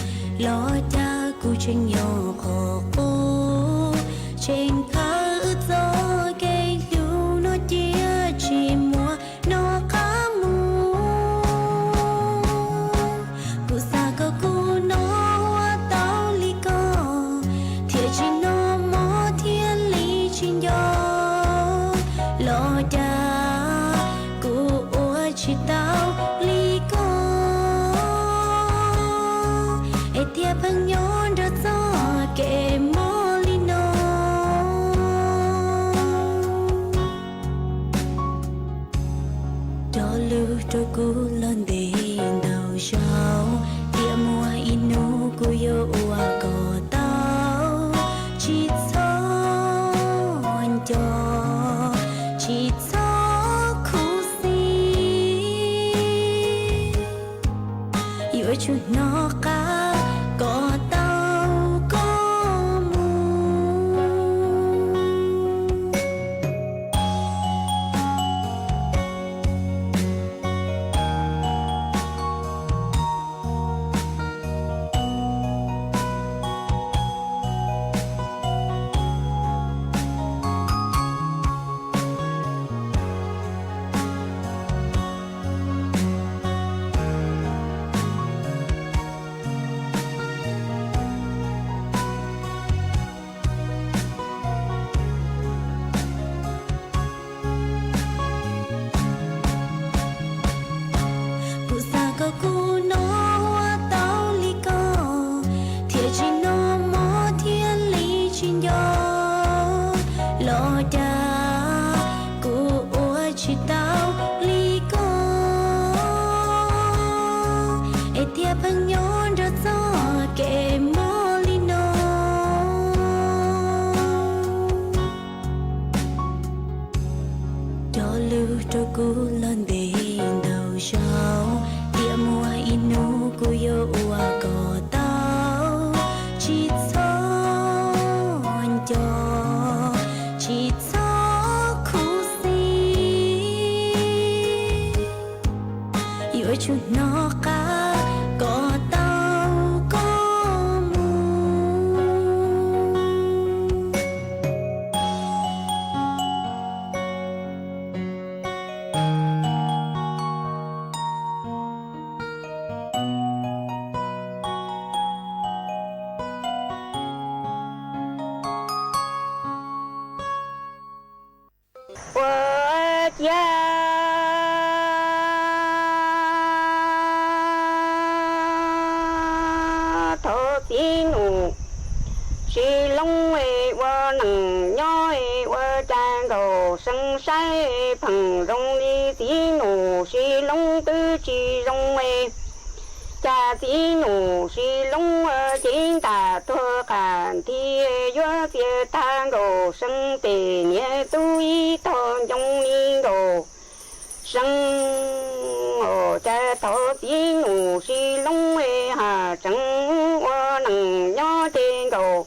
los cas kuv tseem nyob qhov qub, tseem khaws wb txoj kev hlub no cia tsis muaj nov qab mus. Kuv xav kom kuv nov ua tau li koj, thiaj tsis noj mov thiaj li tsis nco. Los cas Cov tsis txhob khuv xim, yuav tsum hnov qab kom tau koj mus. Ua ciav thov txiv nus Sis Loob es ua neej nyob es ua cas Nkaus See saib pheej zoo li txiv nus Sis Loob twb tsis zoo es cas txiv nus Sis Loob ua cev ntam tuag qas nthi yuav txia tag Nkaus See tes niag tub ib tog ncoo li Nkaus See os, cas thov txiv nus Sis Loob es has tseev ua neej nyob ces Nkaus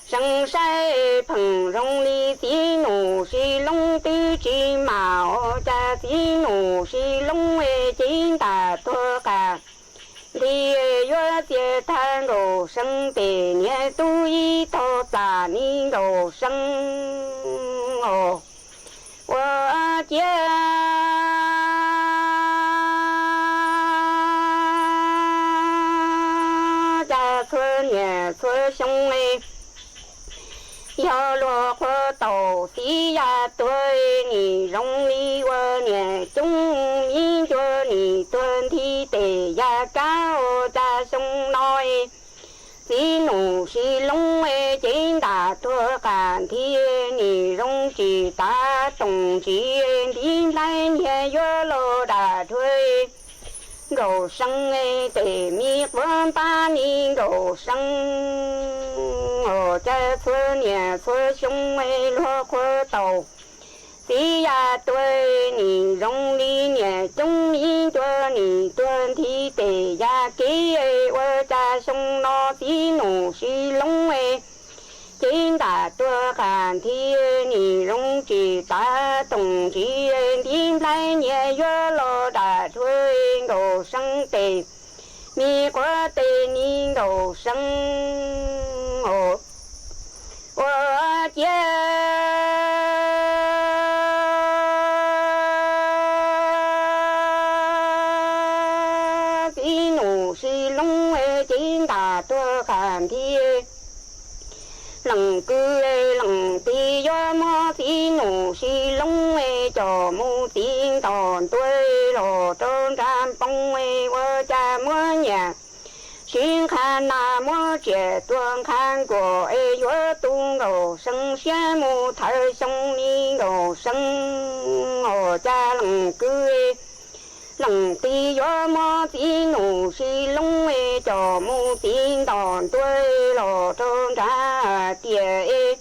See saib pheej zoo li txiv nus Sis Loob twb tsis mam os, cas txiv nus Sis Loob es cev ntam tuag qas nthi yuav txia tag Nkaus See tes niag tub ib tog txam li Nkaus See os. Ua ciav cas txhua niaj txhua xyoo es yog luag qhuav tau txiv yaj tuag nim zoo li ua niam coob mi ncua nim tuag nthi tes yaj kab ua cas xyoo no es txiv nus Sis Loob es cev ntam tuag qas nthi nim zoo tsis tav toom ntsis ntiv nplaig niag yuav los dam dhuav Nkaus See tes mi quav npab li Nkaus See os, cas txhua niaj txhua xyoo es luag qhuav tau txiv yaj tuag nim zoo li niam coob mi ncua nim tuag nthi tes yaj kev ua cas xyoo no txiv nus Sis Loob es cev ntam tuag qas nthi nim zoo tsis tav toom ntsis ntiv nplaig niag yuav los dam dhuav Nkaus See tes mi quav tes li Nkaus See os. Ua ciav txiv nus Sis Loob es cev ntam tuag qas nthi leej kwv leej tij yuav muab txiv nus Sis Loob es coj mus txiv nto ntua los rau nram npoo ua cas muab nyiaj sib nqha nas muab tsiaj tuag nqha nkuas es yuav tu Nkaus See siab mus thawm xyoo li Nkaus See os, cas leej kwv leej tij yuav muab txiv nus Sis Loob es coj mus txiv nto ntua los rau nram tiaj es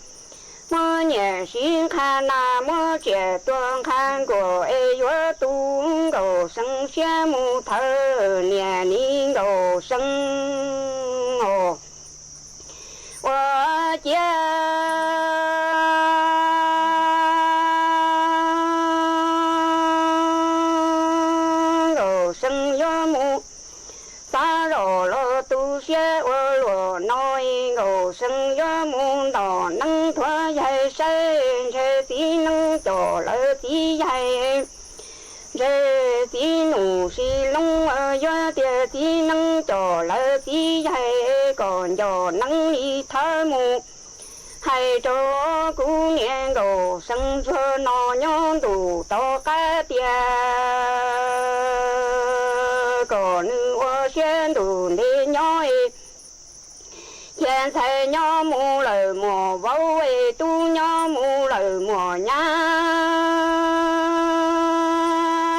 muab nyiaj sib nqha nas muab tsiaj tuag nqha nkuas es yuav tu Nkaus See siab mus thawm niaj li Nkaus See os. Ua ciav Nkaus See yuav mus xav zoj los tu siab ua luaj no, Nkaus See yuav mus ntom neeb thuav yaig saib, ntshe txiv neeb coj lawv txiv yaig, ntshe txiv nus Sis Loob yuav tias txiv neeb coj lawv txiv yaig, kom nco neeb li thawv mus hais rau kuv niam Nkaus See ntsuag no nyob ntuj tom qab tiaj, kom nws ua siab ntuj ntev nyob es cia ntxhais nyob mus lawm muaj vauv es tub nyob mus lawm muaj nyab,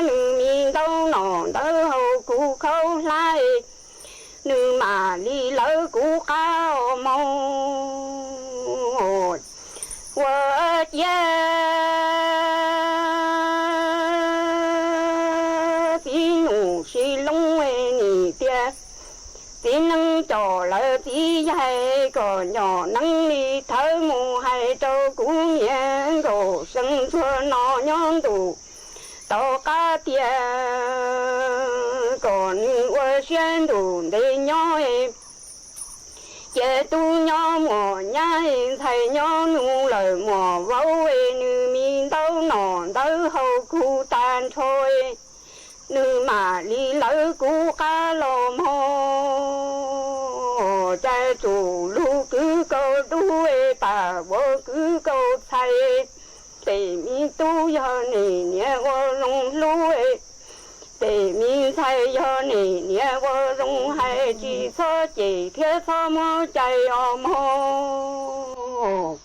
nws mi ntaub noj ntawv haus kuv khaub hlab, nws mam li lawv kuv qab moog. Ua ciav txiv nus Sis Loob nim tias txiv neeb coj lawv txiv yaig kom Nyob nao li thawv mus hais rau kuv niam nkaus, seb txhua no nyob ntuj tau qab tiaj, kom nws ua siab ntuj ntev nyob. Cia tub nyob muaj nyab, ntxhais nyob nus lawm muaj vauv, nws mi ntawv noj ntawv haus kuj tag nrho, nws mam li lawv kuv qab los mog. Ca txuj lug kwv kaus dub, pam vuas kwv kaus txhais. Tes mi tub yog nim niam ua zoo hlub, tes mi ntxhais yog nim niam ua zoo hais, tsis txhob cem thiab txhob muab cai os mog.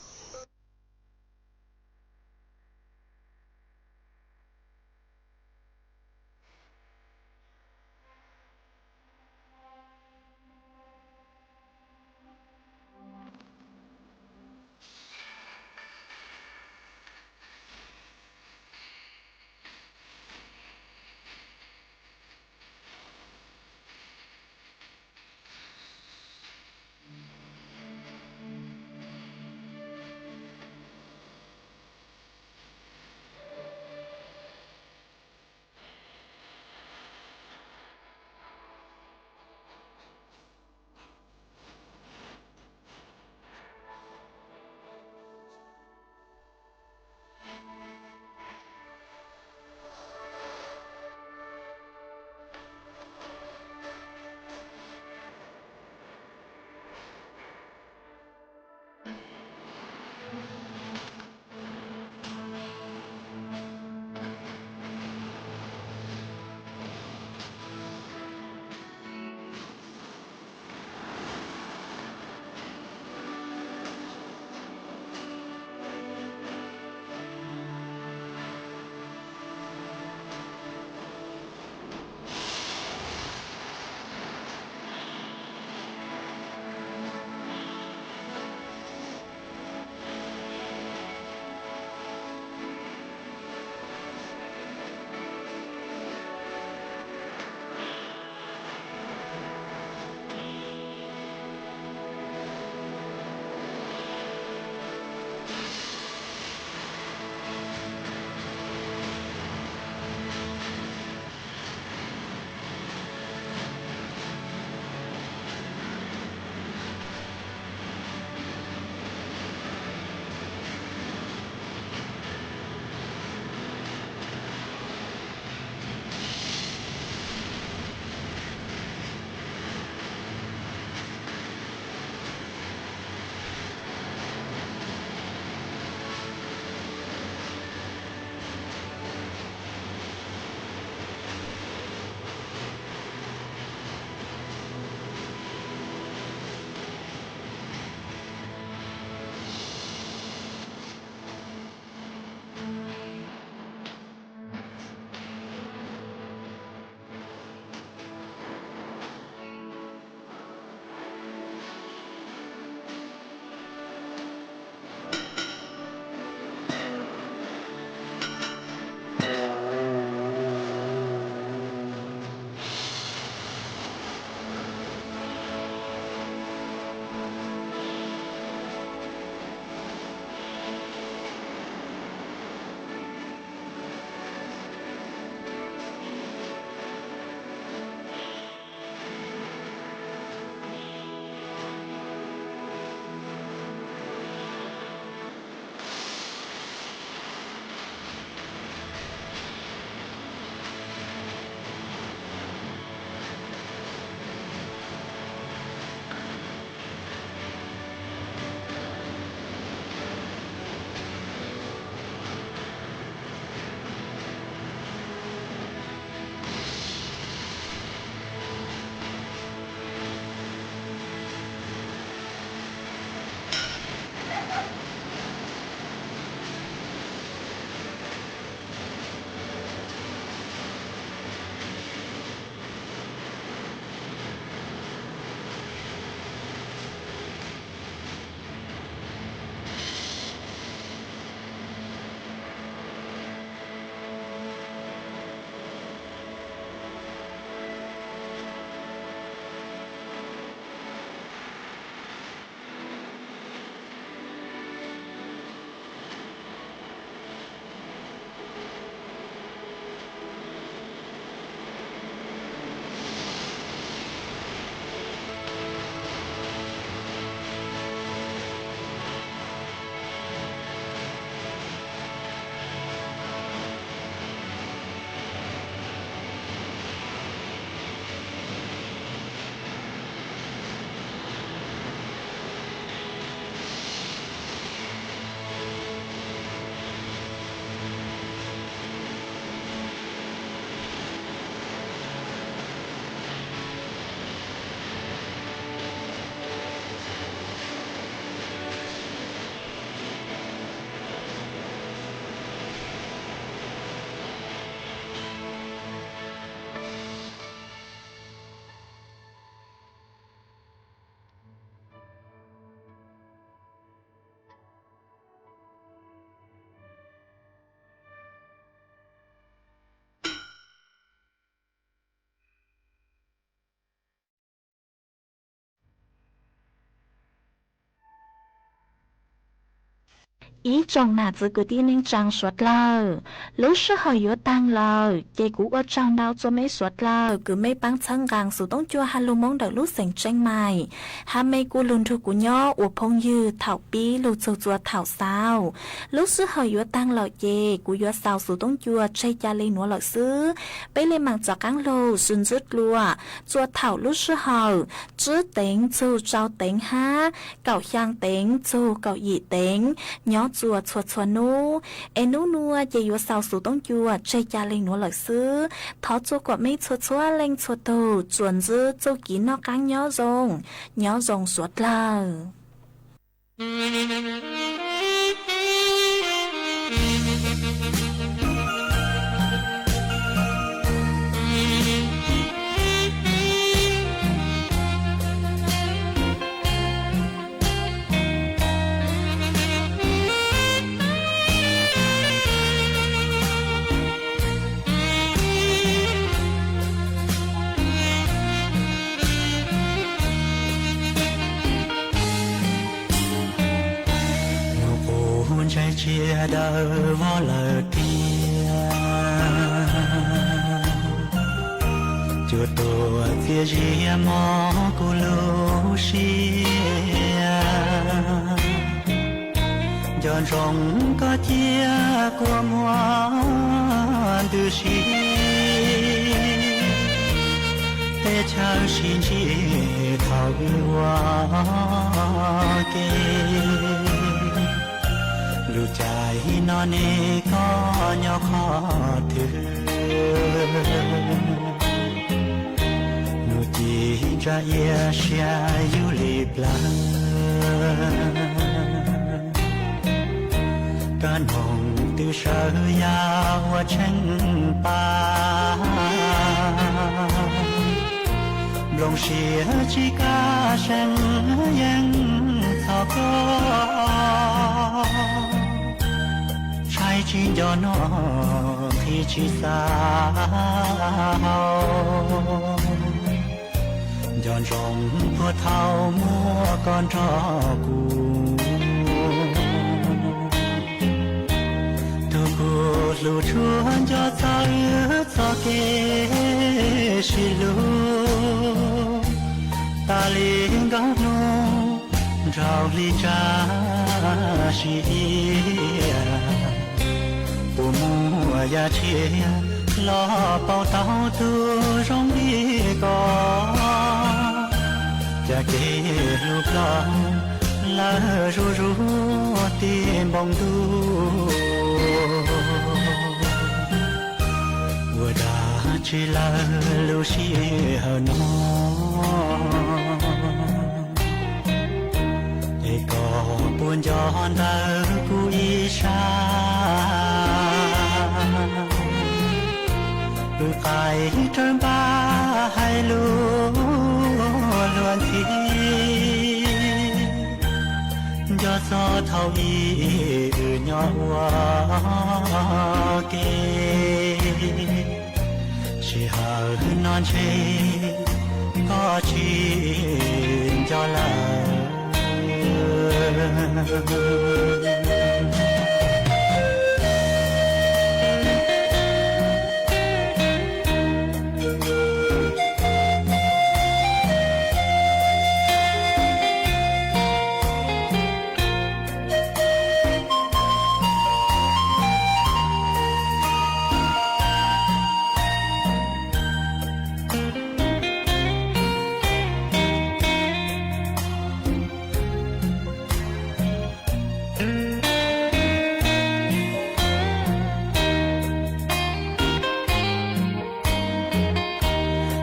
Ib tsoom nam txwv kwv tij neej tsaa suav dlawg, lub sij hawm yuav taag lawm, ces kuv ua tsaug ntau txuas mej suav dlawg kws mej paab txhawb nqaa Xuv Toob Cua Ha Lug Moob ntawm lub xeem Tsheej Maim. Ha mej kuj lug nrug kuv nyob ua phooj ywg thaum pib lug txug txuas thaum xaus. Lub sij hawm yuav taag lawm ces kuv yuav xaus Xuv Toob Cua tseg ca le nuav lawm xwb. Peb le maam rov qaab lug sib ntsib dlua txuas thaum lub sij hawm tsib teev txug rau teev hab kaum xyaa teev txug kaum yim teev nyob txuas txhua txhua nub. Es nub nua ces yuav xaus Xuv Toob Cua tseg ca le nuav lawm xwb. Thov txua kuas mej txhua txhua leej txhua tug tsuas ntsib txuj kev noj qaab nyob zoo, nyob zoo suav dlawg. Nub qub ntshai tsia daws vog lawm tiag, cua tuag txias zias mob kuv lub siab. Nco ntsoov koj cia kuas muaj ntws si, teb chaws sib ntsib thaum wb ua ke. Lub caij no ne koj nyob qhov twg? Nub ci ntsa ia siab yug li plawg, koj noog tw sawv yam ua tsheej pab. Nplooj siab tsis kaj seev yeej txhos koj, ntshai tsis nco noj qhib tsis xav haus. Nco ntsoov puag thaum muaj koj nrog kuv, tug kuv hlub tshuav nco txog wb txoj kev sib hlub. Tas li nkaus hnub nraug li ntsa sib ia, puas muaj yam tshiab los pauv tau tug zoo li koj? Ca kev hlub koj lawm zuj zus ti npoo ntuj, ua dab tsi lawm lub sij hawm no? Es koj puas nco ntawm kuv ib sab, wb qaij rawv npaj hais lus luag ntxhi, nco txog thaum ub wb nyob ua ke. Sij hawm no ntshe koj tsis nco lawm.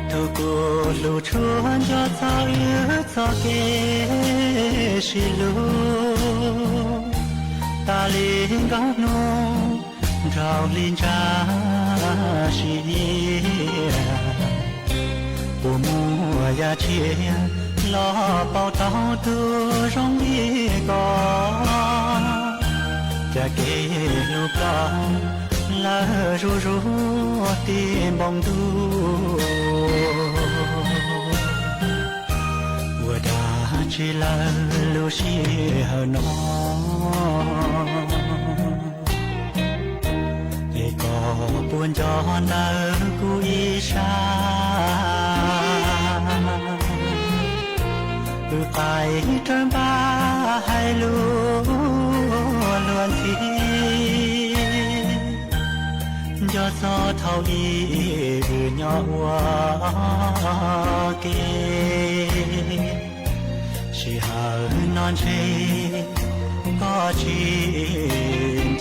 Tug kuv hlub tshuav nco txog wb txoj kev sib hlub. Tas li nkaus hnub nraug li ntsa sib ia, puas muaj yam tshiab los pauv tau tug zoo li koj? Ca kev hlub koj lawm zuj zus ti npoo ntuj, ua dab tsi lawm lub sij hawm no? Cho nau ku i sa, ư kai trơn ba hai lu luôn si, cho so thao i ư nho ua ke. Sĭ hao non se ko sĭ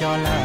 cho lơ.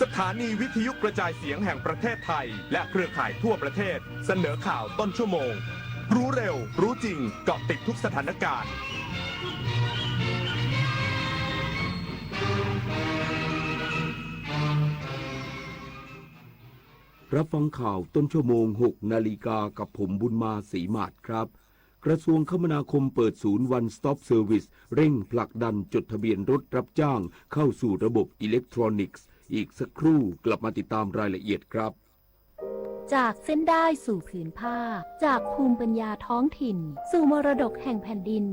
สถานีวิทยุกระจายเสียงแห่งประเทศไทย และเครือข่ายทั่วประเทศ เสนอข่าวต้นชั่วโมง รู้เร็ว รู้จริง เกาะติดทุกสถานการณ์ รับฟังข่าวต้นชั่วโมง หกนาฬิกา กับผม บุญมา ศรีหมาด ครับ กระทรวงคมนาคมเปิดศูนย์ One Stop Service เร่งผลักดันจดทะเบียนรถรับจ้างเข้าสู่ระบบอิเล็กทรอนิกส์ อีกสักครู่กลับมาติดตามรายละเอียดครับ จากเส้นด้ายสู่ผืนผ้า จากภูมิปัญญาท้องถิ่น สู่มรดกแห่งแผ่นดิน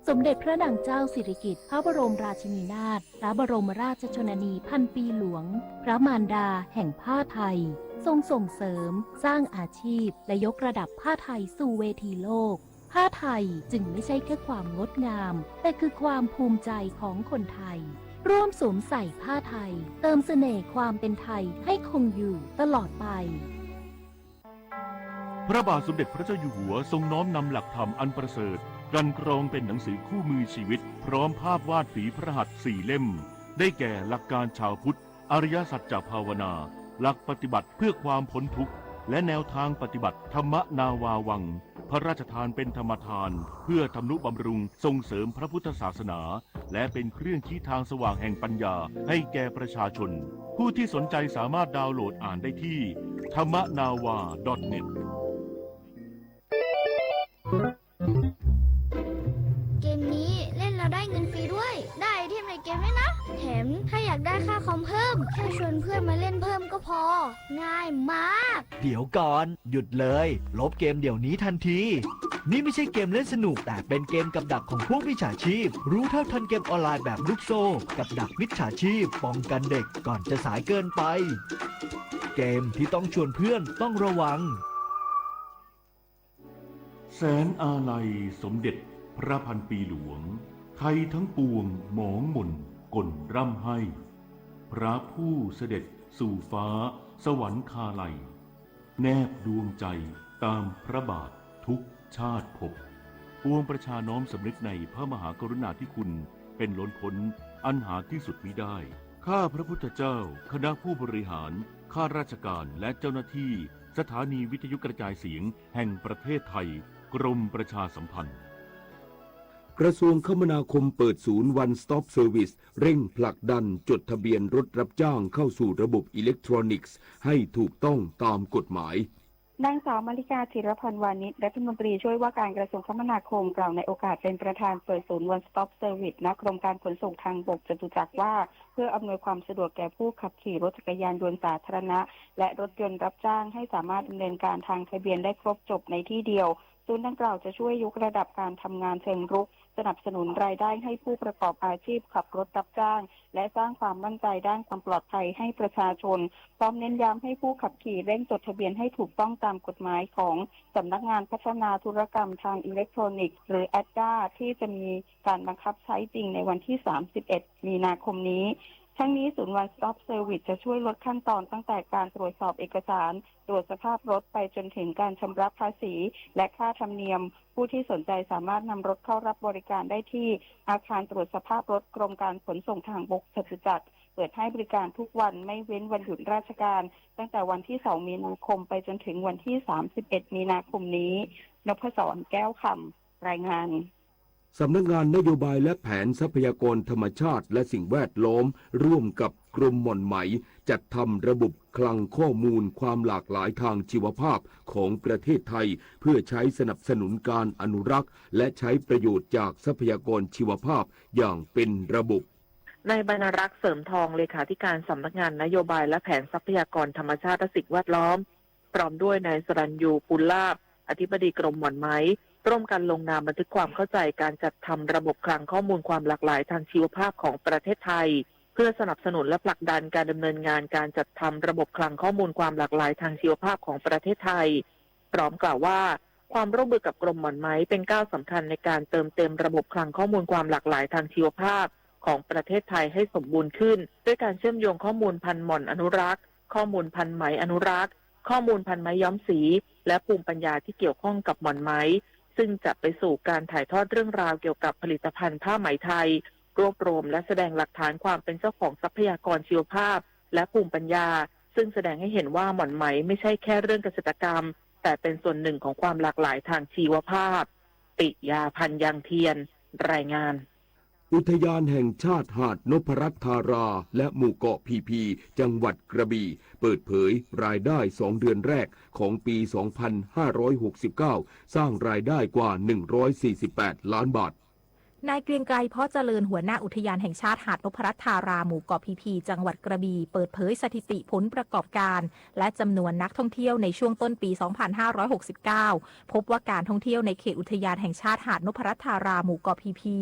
สมเด็จพระนางเจ้าสิริกิติ์ พระบรมราชินีนาถ พระบรมราชชนนีพันปีหลวง พระมารดาแห่งผ้าไทย ทรงส่งเสริม สร้างอาชีพ และยกระดับผ้าไทยสู่เวทีโลก ผ้าไทยจึงไม่ใช่แค่ความงดงาม แต่คือความภูมิใจของคนไทย ร่วมสวมใส่ผ้าไทย เติมเสน่ห์ความเป็นไทยให้คงอยู่ตลอดไป พระบาทสมเด็จพระเจ้าอยู่หัวทรงน้อมนำหลักธรรมอันประเสริฐ ตรัสกรองเป็นหนังสือคู่มือชีวิต พร้อมภาพวาดฝีพระหัตถ์สี่เล่ม ได้แก่หลักการชาวพุทธ อริยสัจจภาวนา หลักปฏิบัติเพื่อความพ้นทุกข์ และแนวทางปฏิบัติ ธรรมนาวาวัง พระราชทานเป็นธรรมทาน เพื่อทำนุบำรุงส่งเสริมพระพุทธศาสนา และเป็นเครื่องชี้ทางสว่างแห่งปัญญาให้แก่ประชาชน ผู้ที่สนใจสามารถดาวน์โหลดอ่านได้ที่ ธรรมนาวา ดอทเน็ต เกมนี้เล่นแล้วได้เงินฟรีด้วย ได้ไอเทมในเกมด้วยนะ แถมถ้าอยากได้ค่าคอมเพิ่ม แค่ชวนเพื่อนมาเล่นเพิ่มก็พอ ง่ายมาก เดี๋ยวก่อน หยุดเลย ลบเกมเดี๋ยวนี้ทันที นี่ไม่ใช่เกมเล่นสนุก แต่เป็นเกมกับดักของพวกมิจฉาชีพ รู้เท่าทันเกมออนไลน์แบบลูกโซ่ กับดักมิจฉาชีพ ป้องกันเด็กก่อนจะสายเกินไป เกมที่ต้องชวนเพื่อนต้องระวัง แสนอาลัยสมเด็จพระพันปีหลวง ไทยทั้งปวงหมองหม่นก่นร่ำไห้ พระผู้เสด็จสู่ฟ้าสวรรคาลัย แนบดวงใจตามพระบาททุกชาติภพ ปวงประชาน้อมสำนึกในพระมหากรุณาธิคุณเป็นล้นพ้นอันหาที่สุดมิได้ ข้าพระพุทธเจ้า คณะผู้บริหาร ข้าราชการ และเจ้าหน้าที่ สถานีวิทยุกระจายเสียงแห่งประเทศไทย กรมประชาสัมพันธ์ กระทรวงคมนาคมเปิดศูนย์ One Stop Service เร่งผลักดันจดทะเบียนรถรับจ้างเข้าสู่ระบบอิเล็กทรอนิกส์ให้ถูกต้องตามกฎหมาย นางสาวมาริกา ธีรพันธ์วานิช รัฐมนตรีช่วยว่าการกระทรวงคมนาคม กล่าวในโอกาสเป็นประธานเปิดศูนย์ One Stop Service ณ กรมการขนส่งทางบก จตุจักรว่า เพื่ออำนวยความสะดวกแก่ผู้ขับขี่รถจักรยานยนต์สาธารณะ และรถยนต์รับจ้าง ให้สามารถดำเนินการทางทะเบียนได้ครบจบในที่เดียว ศูนย์ดังกล่าวจะช่วยยกระดับการทำงานเชิงรุก สนับสนุนรายได้ให้ผู้ประกอบอาชีพขับรถรับจ้าง และสร้างความมั่นใจด้านความปลอดภัยให้ประชาชน พร้อมเน้นย้ำให้ผู้ขับขี่เร่งจดทะเบียนให้ถูกต้องตามกฎหมายของสำนักงานพัฒนาธุรกรรมทางอิเล็กทรอนิกส์ หรือ แอดดา ที่จะมีการบังคับใช้จริงในวันที่ สามสิบเอ็ด มีนาคมนี้ ทั้งนี้ศูนย์ One Stop Service จะช่วยลดขั้นตอนตั้งแต่การตรวจสอบเอกสาร ตรวจสภาพรถไปจนถึงการชำระภาษี และค่าธรรมเนียม ผู้ที่สนใจสามารถนำรถเข้ารับบริการได้ที่อาคารตรวจสภาพรถกรมการขนส่งทางบกจตุจักร เปิดให้บริการทุกวันไม่เว้นวันหยุดราชการ ตั้งแต่วันที่ สอง มีนาคมไปจนถึงวันที่ สามสิบเอ็ด มีนาคมนี้ นพศร แก้วคำ รายงาน สำนักงานนโยบายและแผนทรัพยากรธรรมชาติและสิ่งแวดล้อม ร่วมกับกรมหม่อนไหม จัดทำระบบคลังข้อมูลความหลากหลายทางชีวภาพของประเทศไทย เพื่อใช้สนับสนุนการอนุรักษ์ และใช้ประโยชน์จากทรัพยากรชีวภาพอย่างเป็นระบบ นายบรรณรักษ์ เสริมทอง เลขาธิการสำนักงานนโยบายและแผนทรัพยากรธรรมชาติและสิ่งแวดล้อม พร้อมด้วยนายสรัญยู ปูนลาภ อธิบดีกรมหม่อนไหม ร่วมกันลงนามบันทึกความเข้าใจการจัดทำระบบคลังข้อมูลความหลากหลายทางชีวภาพของประเทศไทย เพื่อสนับสนุนและผลักดันการดำเนินงานการจัดทำระบบคลังข้อมูลความหลากหลายทางชีวภาพของประเทศไทย พร้อมกล่าวว่า ความร่วมมือกับกรมหม่อนไหมเป็นก้าวสำคัญในการเติมเต็มระบบคลังข้อมูลความหลากหลายทางชีวภาพของประเทศไทยให้สมบูรณ์ขึ้น ด้วยการเชื่อมโยงข้อมูลพันธุ์หม่อนอนุรักษ์ ข้อมูลพันธุ์ไหมอนุรักษ์ ข้อมูลพันธุ์ไม้ย้อมสี และภูมิปัญญาที่เกี่ยวข้องกับหม่อนไหม ซึ่งจะไปสู่การถ่ายทอดเรื่องราวเกี่ยวกับผลิตภัณฑ์ผ้าไหมไทย รวบรวมและแสดงหลักฐานความเป็นเจ้าของทรัพยากรชีวภาพ และภูมิปัญญา ซึ่งแสดงให้เห็นว่าหม่อนไหมไม่ใช่แค่เรื่องเกษตรกรรม แต่เป็นส่วนหนึ่งของความหลากหลายทางชีวภาพ ปิยา พันยังเทียน รายงาน อุทยานแห่งชาติหาดนพรัตน์ธารา และหมู่เกาะพีพี จังหวัดกระบี่ เปิดเผยรายได้สองเดือนแรกของปี สองพันห้าร้อยหกสิบเก้า สร้างรายได้กว่า หนึ่งร้อยสี่สิบแปดล้านบาท นายเกรียงไกร เพาะเจริญ หัวหน้าอุทยานแห่งชาติหาดนพรัตน์ธารา หมู่เกาะพีพี จังหวัดกระบี่ เปิดเผยสถิติผลประกอบการ และจำนวนนักท่องเที่ยวในช่วงต้นปี สองพันห้าร้อยหกสิบเก้า พบว่าการท่องเที่ยวในเขตอุทยานแห่งชาติหาดนพรัตน์ธารา หมู่เกาะพีพี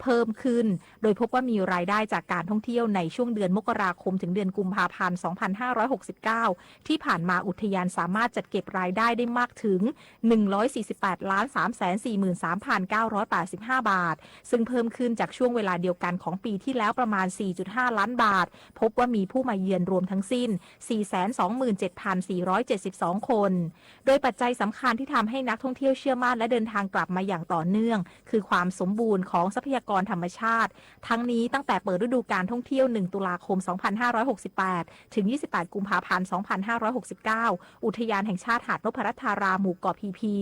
เพิ่มขึ้น โดยพบว่ามีรายได้จากการท่องเที่ยวในช่วงเดือนมกราคมถึงเดือนกุมภาพันธ์ สองพันห้าร้อยหกสิบเก้า ที่ผ่านมาอุทยานสามารถจัดเก็บรายได้ได้มากถึง หนึ่งร้อยสี่สิบแปดล้านสามแสนสี่หมื่นสามพันเก้าร้อยแปดสิบห้าบาท ซึ่งเพิ่มขึ้นจากช่วงเวลาเดียวกันของปีที่แล้วประมาณ สี่จุดห้าล้านบาท พบว่ามีผู้มาเยือนรวมทั้งสิ้น สี่แสนสองหมื่นเจ็ดพันสี่ร้อยเจ็ดสิบสองคน โดยปัจจัยสำคัญที่ทำให้นักท่องเที่ยวเชื่อมั่นและเดินทางกลับมาอย่างต่อเนื่อง คือความสมบูรณ์ของทรัพยากรธรรมชาติ ทั้งนี้ตั้งแต่เปิดฤดูกาลท่องเที่ยว หนึ่ง ตุลาคม สองพันห้าร้อยหกสิบแปด ถึง ยี่สิบแปด กุมภาพันธ์ สองพันห้าร้อยหกสิบเก้า อุทยานแห่งชาติหาดนพรัตน์ธารา หมู่เกาะพีพี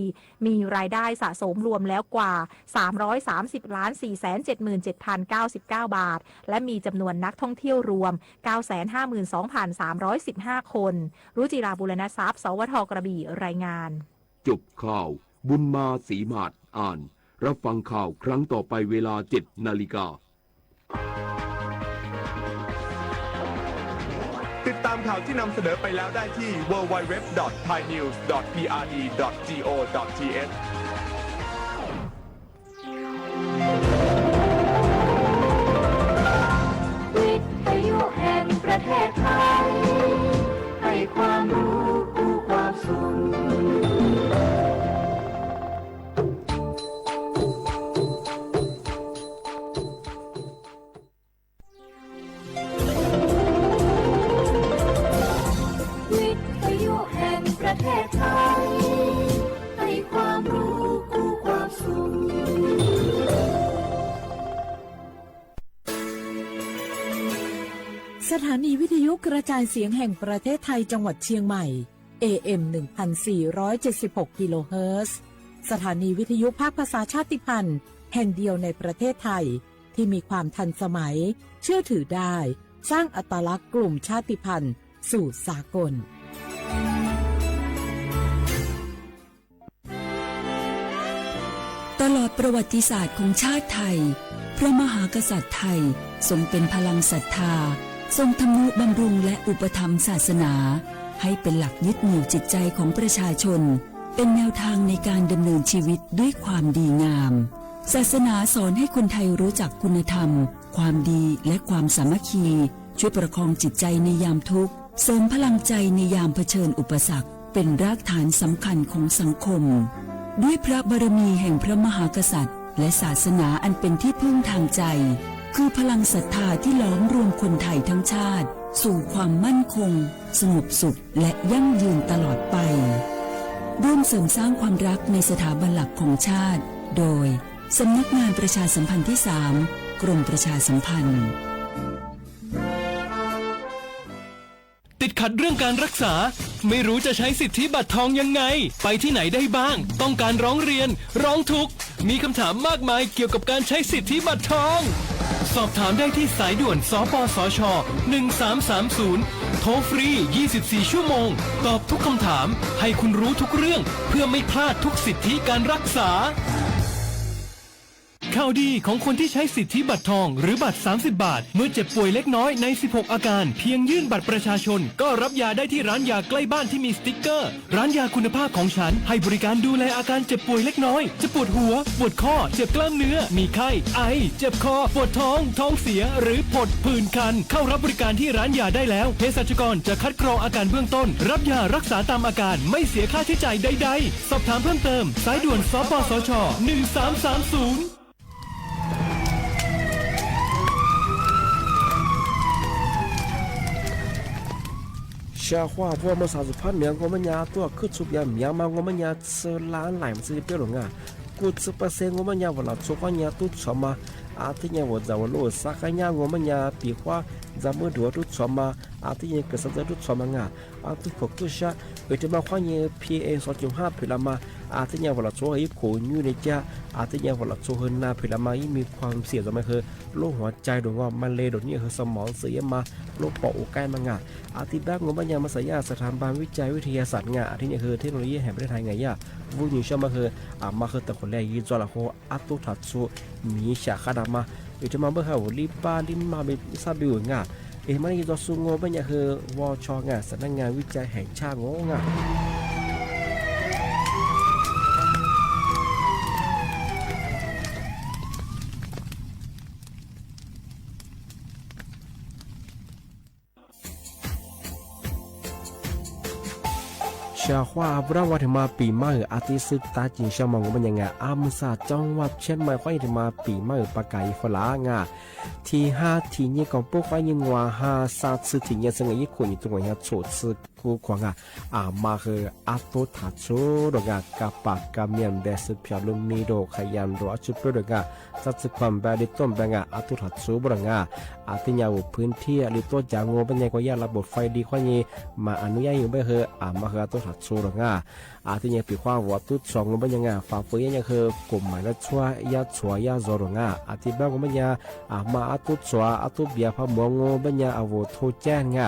มีรายได้สะสมรวมแล้วกว่า สามร้อยสามสิบล้านสี่แสนเจ็ดหมื่นเจ็ดพันเก้าสิบเก้าบาท และมีจำนวนนักท่องเที่ยวรวม เก้าแสนห้าหมื่นสองพันสามร้อยสิบห้าคน รุจิรา บุรณทรัพย์ สวท กระบี่ รายงาน จบข่าว บุญมา ศรีหมาด อ่าน รับฟังข่าวครั้งต่อไปเวลา เจ็ดนาฬิกา ติดตามข่าวที่นำเสนอไปแล้วได้ที่ ดับเบิลยู ดับเบิลยู ดับเบิลยู ดอท ไทยนิวส์ ดอท พีอาร์ดี ดอท จีโอ ดอท ทีเอช วิทยุแห่งประเทศไทย ให้ความรู้คู่ความสุข วิทยุแห่งประเทศไทย ให้ความรู้คู่ความสุข สถานีวิทยุกระจายเสียงแห่งประเทศไทยจังหวัดเชียงใหม่ เอเอ็ม หนึ่งพันสี่ร้อยเจ็ดสิบหก กิโลเฮิรตซ์ สถานีวิทยุภาคภาษาชาติพันธุ์แห่งเดียวในประเทศไทย ที่มีความทันสมัย เชื่อถือได้ สร้างอัตลักษณ์กลุ่มชาติพันธุ์สู่สากล ตลอดประวัติศาสตร์ของชาติไทย พระมหากษัตริย์ไทยทรงเป็นพลังศรัทธา ทรงทำนุบำรุงและอุปถัมภ์ศาสนา ให้เป็นหลักยึดเหนี่ยวจิตใจของประชาชน เป็นแนวทางในการดำเนินชีวิตด้วยความดีงาม ศาสนาสอนให้คนไทยรู้จักคุณธรรม ความดี และความสามัคคี ช่วยประคองจิตใจในยามทุกข์ เสริมพลังใจในยามเผชิญอุปสรรค เป็นรากฐานสำคัญของสังคม ด้วยพระบารมีแห่งพระมหากษัตริย์ และศาสนาอันเป็นที่พึ่งทางใจ คือพลังศรัทธาที่หลอมรวมคนไทยทั้งชาติ สู่ความมั่นคง สงบสุข และยั่งยืนตลอดไป ร่วมเสริมสร้างความรักในสถาบันหลักของชาติ โดย สำนักงานประชาสัมพันธ์ที่สาม กรมประชาสัมพันธ์ ติดขัดเรื่องการรักษา ไม่รู้จะใช้สิทธิบัตรทองยังไง ไปที่ไหนได้บ้าง ต้องการร้องเรียน ร้องทุกข์ มีคำถามมากมายเกี่ยวกับการใช้สิทธิบัตรทอง สอบถามได้ที่สายด่วน สปสช หนึ่งสามสามศูนย์ โทรฟรี ยี่สิบสี่ ชั่วโมง ตอบทุกคำถาม ให้คุณรู้ทุกเรื่อง เพื่อไม่พลาดทุกสิทธิการรักษา ข่าวดีของคนที่ใช้สิทธิบัตรทองหรือบัตร สามสิบ บาท เมื่อเจ็บป่วยเล็กน้อยใน สิบหก อาการ เพียงยื่นบัตรประชาชน ก็รับยาได้ที่ร้านยาใกล้บ้านที่มีสติ๊กเกอร์ ร้านยาคุณภาพของฉัน ให้บริการดูแลอาการเจ็บป่วยเล็กน้อย จะปวดหัว ปวดข้อ เจ็บกล้ามเนื้อ มีไข้ ไอ เจ็บคอ ปวดท้อง ท้องเสีย หรือผดผื่นคัน เข้ารับบริการที่ร้านยาได้แล้ว เภสัชกรจะคัดกรองอาการเบื้องต้น รับยารักษาตามอาการ ไม่เสียค่าใช้จ่ายใดๆ สอบถามเพิ่มเติม สายด่วน สปสช หนึ่งสามสามศูนย์ เสียงขว้า พวกเมืองสาวสุพรรณเหนือ งัวแม่ยา ตั๋วขึ้นชุบยาเหมียงมา งัวแม่ยา เซอร์ล้านหลายมันซื้อเปรี้ยวหลงอ่ะ กู้ซื้อเปอร์เซ็นต์ งัวแม่ยา หว่าหล่อโชว์ คว้าเยียะตู้สอบมา อาทิตย์เยียะ หว่าจะหว่าโลดซักขะเยียะ งัวแม่ยา ปีคว้า จะมือดัวตู้สอบมา อาทิตย์เยียะ เกิดสะเจอตู้สอบมางา อาทิตย์ผกกู้ชะ เออ จะมาคว้าเยียะ พีเอ็ม สองจุดห้า ผิดละมา อาทิตย์เยียะ หว่าหล่อโชว์ อีโขอยู่ในเจ้า อาทิตย์เยียะ หว่าหล่อโชว์ เฮอนา ผิดละมา ยิ่งมีความเสี่ยงต่อมา คือ โรคหัวใจโดดงอ มะเร็งโดดเนี่ย คือสมองเสื่อมมา โรคปอดอกใกล้มางา อาทิตย์แรก งัวแม่ยา มาใส่ยาสถาบันวิจัยวิทยาศาสตร์งา อาทิตย์เนี่ย คือเทคโนโลยีแห่งประเทศไทยงา ยา วุ้นอยู่ช่องมา คือ อ่า มา คือแต่คนแรก ยีจอละโค อัตตุถาสุ มีฉาคาดามา เออ จะมาเบิ่งหาหัวลิบบ้าลิบมา เป็นซาบิวงา เออ มา ยีจอสุ งัวแม่ยา คือ วช งา สำนักงานวิจัยแห่งชาติงางา เสียงขว้า พระว่าถึงมาปี๋ใหม่ อาทิตย์ซื้อตาจิงเชียงใหม่ งัวแม่ยางา อำเภอเสาจังหวัดเชียงใหม่ คว้าเยียะถึงมาปี๋ใหม่ ประกาศอีกฝรั่งงา ทีห้า ทีเยียะ กองปุ๊ก คว้าเยียะ งัวห้า ซาดซื้อทีเยียะ ซึ่งอีกคนอยู่ตรงไหนครับ โฉดซื้อ คู่ขวางอ่ะ อ่า มา คือ อัตตุถาสุโดงอ่ะ กะปากกะเมียน แดดสืบเผียว ลุมมีโด ขยันโด อัจจุเปโดงอ่ะ สัตว์สืบความแบริต้นแบงอ่ะ อัตตุถาสุโดงอ่ะ อาทิตย์เยียะ พื้นที่ หรือตัวจ๋า งัวแม่ยา ก็ยาระบบไฟดี คว้าเยียะ มาอนุญาตอยู่บ่ คือ อ่า มา คือ อัตตุถาสุโดงอ่ะ อาทิตย์เยียะ ปี๋คว้า หว่าอัตตุสอง งัวแม่ยางา ฝ่าฝืนเยียะ คือกฎหมายละชั่ว ยาชัวยาโจโดงอ่ะ อาทิตย์แรก งัวแม่ยา อ่า มา อัตตุสอง อัตตุเบียร์ พาหมวง งัวแม่ยา อาโวโทรแจ้งงา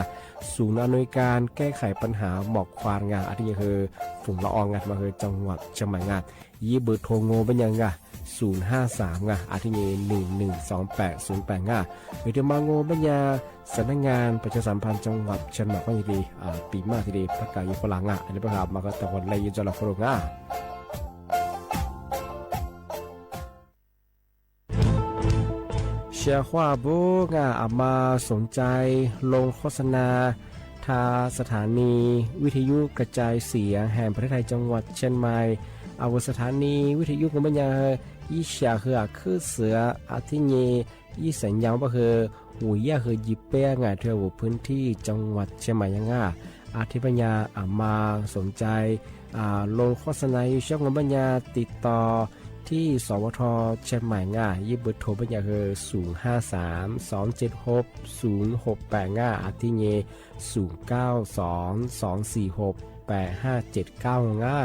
ศูนย์อำนวยการแก้ไขปัญหาหมอกควันงา อาทิตย์เยียะ คือฝุ่นละอองงา มา คือจังหวัดเชียงใหม่งา ยีเบอร์โทรงงา เปิ้นยังอ่ะ ศูนย์ห้าสาม อ่ะ อาทิตย์นี้ หนึ่งหนึ่งสองแปดศูนย์แปด อ่ะ เดี๋ยวมางา เปิ้นยัง สำนักงานประชาสัมพันธ์จังหวัดเชียงใหม่ ก็ยินดี อ่า ปี๋ใหม่ที่ดี ประกาศอยู่ฝรั่งอ่ะ อันนี้ประกาศมาก็แต่วันแรกยินจอละฝรั่งอ่ะ เสียงขว้า บุ้งอ่ะ อามาสนใจลงโฆษณา ทางสถานีวิทยุกระจายเสียงแห่งประเทศไทยจังหวัดเชียงใหม่ อาวุธสถานีวิทยุของเปิ้นยัง ยี่เสียงคือ อ่ะ คือเสือ อาทิตย์นี้ ยี่สัญญาณก็คือ หูย่าคือยี่เป้งอ่ะ ทั่วพื้นที่จังหวัดเชียงใหม่ยังอ่ะ อาทิตย์ปัญญา อามาสนใจ อ่า ลงโฆษณาอยู่ช่องของเปิ้นยัง ติดต่อที่ สวท เชียงใหม่งา ยี่เบอร์โทรเปิ้นยังคือ ศูนย์ห้าสาม สองเจ็ดหก ศูนย์หกแปดงา อาทิตย์นี้ ศูนย์เก้าสอง สองสี่หก แปดห้าเจ็ดเก้างา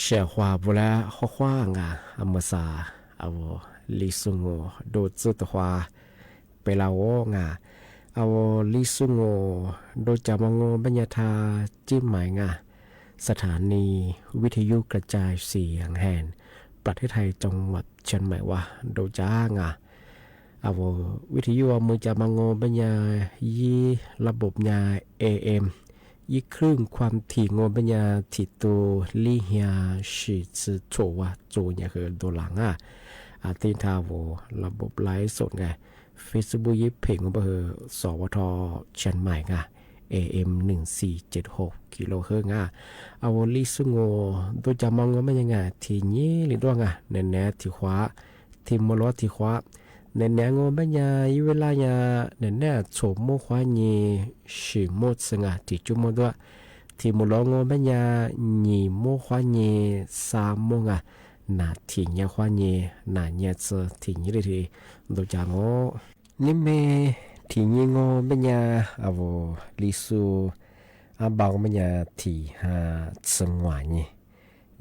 ရှယ်ဟွါပူၤလၢ ဟွါဟွါငါ အမုၢ်ဆါ အဝဲ လံာ်ဆူငို ဒိၣ်စုတဟွါ ပဲလဝ်ငါ အဝဲ လံာ်ဆူငို ဒိၣ်ကၠၢမၤငိုဘၣ်ညါထါ ကၠံၣ်မၢႆငါ สถานีวิทยุกระจายเสียงแห่งประเทศไทย จังหวัดเชียงใหม่ ဝါ ဒိၣ်ကၠၢငါ အဝဲ ဝိทยุ အမုၢ်ကၠၢမၤငိုဘၣ်ညါ ယံၤ ระบบညါ เอเอ็ม ယံၤ คลื่นความถี่ ငိုဘၣ်ညါ ထံၣ်တူ လေးရာ ရှစ်ဆယ့် ဝါ ကၠိညါဃုာ် ဒိၣ်လၢ်ငါ အသ့ၣ်ထါဝဲ ระบบไลฟ์สด ငါ เฟซบุ๊ก ယံၤ เพจ ငိုဘၣ်ဃုာ် สวท เชียงใหม่ ငါ เอเอ็ม หนึ่งสี่เจ็ดหก กิโลเฮิรตซ์ งา อะโว ลีซูโง่ ดูจ๋า มองโง่แม่นยา งา ถี่หยี้หลีด้วง งา แหนแหน ถี่ขวา ถี่มัวหลวง ถี่ขวา แหนแหน โง่แม่นยา ยี่เวลายา แหนแหน โฉมโม่ขวาหยี้ สี่โม่ซืง งา ถี่จุ๊โม่ด้วง ถี่มัวหลวง โง่แม่นยา หยี้โม่ขวาหยี้ สามโม่ งา หนาถี่เยียะขวาหยี้ หนาเยียะซืง ถี่หยี้หลี ถี่ ดูจ๋า โง่ นี่เม ถี่หยี้ โง่แม่นยา อะโว ลีซู อะบาง แม่นยา ถี่ห้าซืง งา หยี้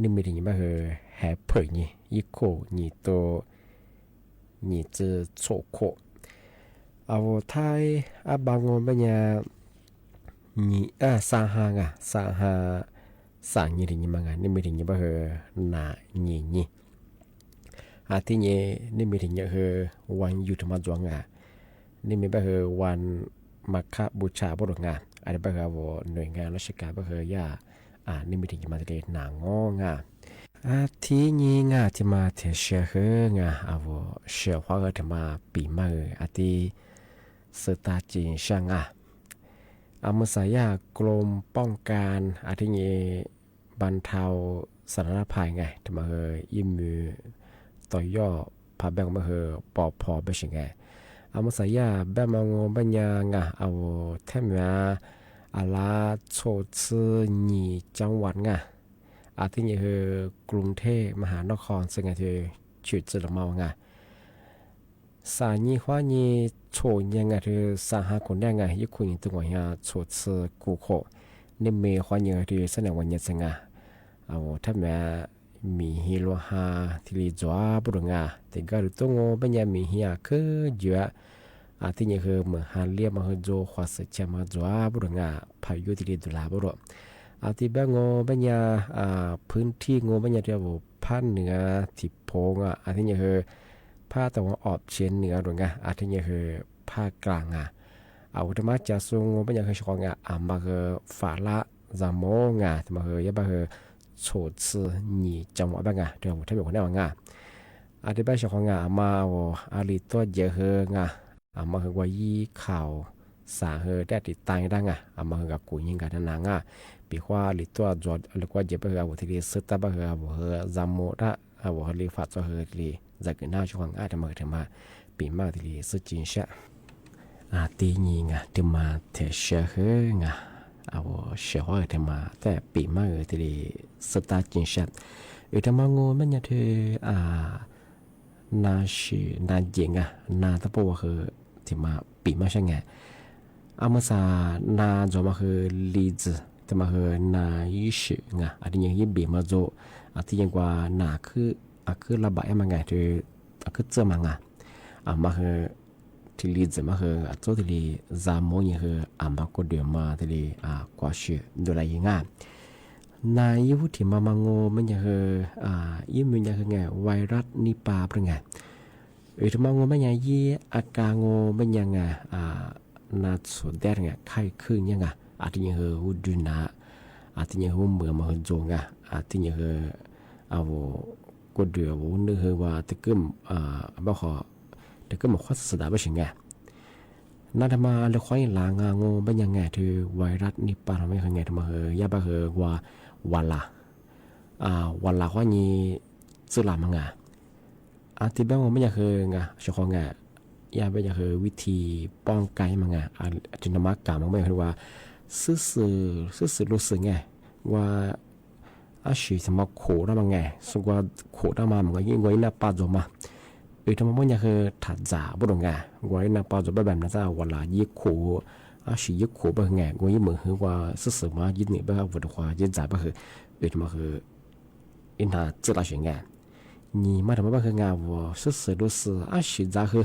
นี่เม ถี่หยี้ บ่าเฮอ แหเผินหยี้ ยี่โข หยี้โต หยี้จื้อ โฉโข อะโว ไทย อะบาง โง่แม่นยา หยี้ อ่า สามห้า งา สามห้า สามหยี้ ถี่หยี้ มางา นี่เม ถี่หยี้ บ่าเฮอ หนาหยี้หยี้ อาทิตย์นี้ นี่เม ถี่หยี้ เฮอ วันหยุดธรรมดาจ๋วง งา นี่เม บ่าเฮอ วันมาฆบูชา บ่าดวง งา อันนี้ บ่าเฮอ อะโว หน่วยงานราชการ บ่าเฮอ ย่า อ่า นี่เม ถี่หยี้ มาเตะเลหนางอ งา อาทิตย์นี้ งา ตี้มาเตะเชียร์ เฮอ งา อะโว เชียร์ขวา เฮอ ตี้มาปี๋มา เออ อาทิตย์ เซิร์ฟตาจิงเซียะ งา อะ เมื่อสายา กรมป้องกัน อาทิตย์นี้ บรรเทาสาธารณภัย งา ตี้มาเฮอ อี้มือ ต่อยอด พาแบ้ง บ่าเฮอ ปอพอ เป๋นเสียง งา อะ เมื่อสายา แบ้ง มองโง่แม่นยา งา อะโว แถมยา อะลา โฉจื้อ หยี้จังหวัด งา อาทิตย์นี้ เฮอ กรุงเทพมหานคร ซืง งา ตี้ โฉจื้อละเมา งา สามหยี้ขวาหยี้ โฉเยียะ งา ตี้ สามห้าคน แดง งา ยี่โข หยี้ตึง งา โฉจื้อ กูโข นี่เม ขวาหยี้ ตี้ สะแหนงวันเยียะซะ งา อะโว แถมยา หมีฮีโรฮา ตี้ลีจ๋ว บ่าดวง งา ตี้กาดูโตโง่แม่นยา หมีฮีอาเคิดเยอะ อาทิตย์นี้ เฮอ เหมือนฮาเลียบ มาเฮอ โจ ขวาเสือเชียง มาจ๋ว บ่าดวง งา พายุตี้ลีดูลา บ่าดวง อาทิตย์ แบ้ง โง่แม่นยา อ่า พื้นที่ โง่แม่นยา ตี้ อะโว ภาคเหนือ ตี้โผง งา อาทิตย์นี้ เฮอ ภาคตะวันออกเฉียงเหนือ ดวง งา อาทิตย์นี้ เฮอ ภาคกลาง งา อะโว ตี้มาจ๋า ซง โง่แม่นยา เฮอ เฉพาะ งา อะมาเฮอ ฝาละ ซาโม งา ตี้มาเฮอ ย่า บ่าเฮอ โฉจื้อ หยี้จังหวัด บ่า งา ตี้ อะโว ตี้เป๋นคนแดง งา อาทิตย์ แบ้ง เฉพาะ งา อะมา อะโว อะหลีตั๋วเจ๋อ เฮอ งา อะมาเฮอกว่ายี่ข่าวสาร เฮอ ได้ติดตามได้ งา อะมาเฮอกากูยิงกาหนา งา ปี๋ขว้า อะหลีตั๋วจ๋อ อะหลีตั๋วเจ๋อ บ่าเฮอ อะโว ตี้ลีเซิร์ฟตา บ่าเฮอ อะโว เฮอ ซาโม ตา อะโว เฮอ ลีฝากจ๋อ เฮอ ตี้ลี จ๋าเก๋นหน้า เฉพาะ งา ตี้มาเฮอ ตี้มาปี๋มา ตี้ลีเซิร์ฟจิงเซียะ อาทิตย์นี้ งา ตี้มาเตะเชียร์ เฮอ งา อะโว เชียร์ เฮอ ตี้มาเตะปี๋มา เออ ตี้ลีเซิร์ฟตาจิงเซียะ เออ ตี้มา โง่แม่นยา ตี้ อ่า นาชื่อ นาเจ๋ง งา นาตะโปวา เฮอ ตี้มาปี๋มาเซียะ งา อะเมื่อสา นาจ๋อ มาเฮอ ลีจื้อ ตี้มาเฮอ นาอี้ชื่อ งา อาทิตย์นี้ ยี่เป๋มาโจ อาทิตย์นี้ กว่านาคือ อะคือระบาด อะมา งา ตี้ อะคือเจื้อมา งา อะมาเฮอ ตี้ลีจื้อ มาเฮอ อะโจ ตี้ลี ซาโม เยียะ เฮอ อะมาก็เดียวมา ตี้ลี อะ กว่าชื่อ ดูลา เยียะ งา นาอี้ฮู้ตี้มา มา โง่แม่นยา เฮอ อะ อี้แม่นยา เฮอ งา ไวรัสนิปา เป๋น งา เออ ตี้มา โง่แม่นยา ยี่อาก๋าน โง่แม่นยา งา อะ นาสูดแดด งา ไข้ขึ้น เยียะ งา อาทิตย์นี้ เฮอ ฮู้ดูหนา อาทิตย์นี้ ฮู้เมือมา เฮอ โจ งา อาทิตย์นี้ เฮอ อะโว ก็เดียว โว นึก เฮอ ว่า ตะกึ๊ม อะ บ่าขอ ตะกึ๊มมาคว้าสะดา บ่าเสียง งา นาตี้มา เรื่องขว้าหลาง งา โง่แม่นยา งา ตี้ไวรัสนิปา ตี้มาเฮอ งา ตี้มาเฮอ ย่า บ่าเฮอ ว่า วาลา อะ วาลา ขว้านี้ จื้อลาวมา งา อาทิตย์ แบ้ง โง่แม่นยา เฮอ งา เฉพาะ งา ย่า แบ้ง ยา เฮอ วิธีป้องกั๋นมา งา อะ ตี้ตี้มาก๋าน มา แบ้ง เฮอ ว่า ซื่อซื่อ ซื่อซื่อ รู้สึก งา ว่า อะ สีตี้มาโขดามา งา ซึ่งว่าโขดามา มันก็ยิ่ง ว่าอี้หน้าปาโจมา เออ ตี้มา แม่นยา เฮอ ถ้าจ๋า บ่าดวง งา ว่าอี้หน้าปาโจ บ่าแบบนั้น ตา วาลา ยี่โข อะ สี ยี่โข บ่าเฮอ งา ว่าอี้เหมือน เฮอ ว่าซื่อซื่อมา ยี่นี่ บ่าเฮอ ว่า ยี่จ๋า บ่าเฮอ เออ ตี้มา เฮอ อี้หน้าจื้อลาวเสียง งา นี่มาตี้มา บ่าเฮอ งา ว่าซื่อซื่อ รู้สึก อะ สีจ๋า เฮอ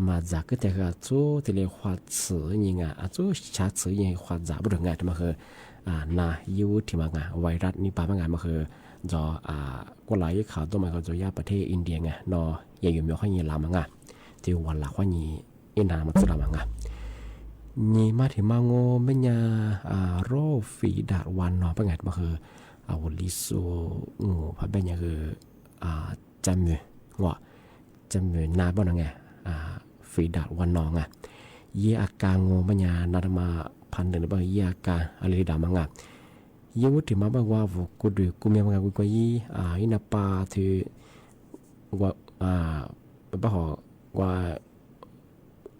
มาจ๋า ก็แต่ เฮอ อะโจ ตี้ลี คว้าจื้อ นี่ งา อะโจ ชาจื้อ นี่ คว้าจ๋า บ่าดวง งา ตี้มา เฮอ อะ นาอี้ฮู้ตี้มา งา ไวรัสนิปา มา งา มา เฮอ โจ อะ ก็หลายข่าว ตวยมา เฮอ โจ ย่าประเทศอินเดีย งา เนาะ ยังอยู่ มีข้อนี้ลาวมา งา ตี้วาลา ขว้านี้ อี้หน้ามาจื้อลาวมา งา นี่มาตี้มา โง่แม่นยา อะ โรคฝีดาษวานนอน เป๋น งา ตี้มา เฮอ อะโว ลีซูโง่ พาแบ้ง ยา เฮอ อะ จ๋ำเมอ งา จ๋ำเมอ นา บ่าดวง งา อะ ฝีดาษวานนอน งา ยี่อาก๋าน โง่แม่นยา นาตี้มา พันหนึ่ง หรือบ่ายี่อาก๋าน อะไลตี้ดำมาง่า ยี่วุฒิมาบ่าว่า โอ้ กูดูกูเมียมาง่า กูกว่ายี่ อ่า ยี่หน้าป้าที่ ว่า อ่า บ่าหอกว่า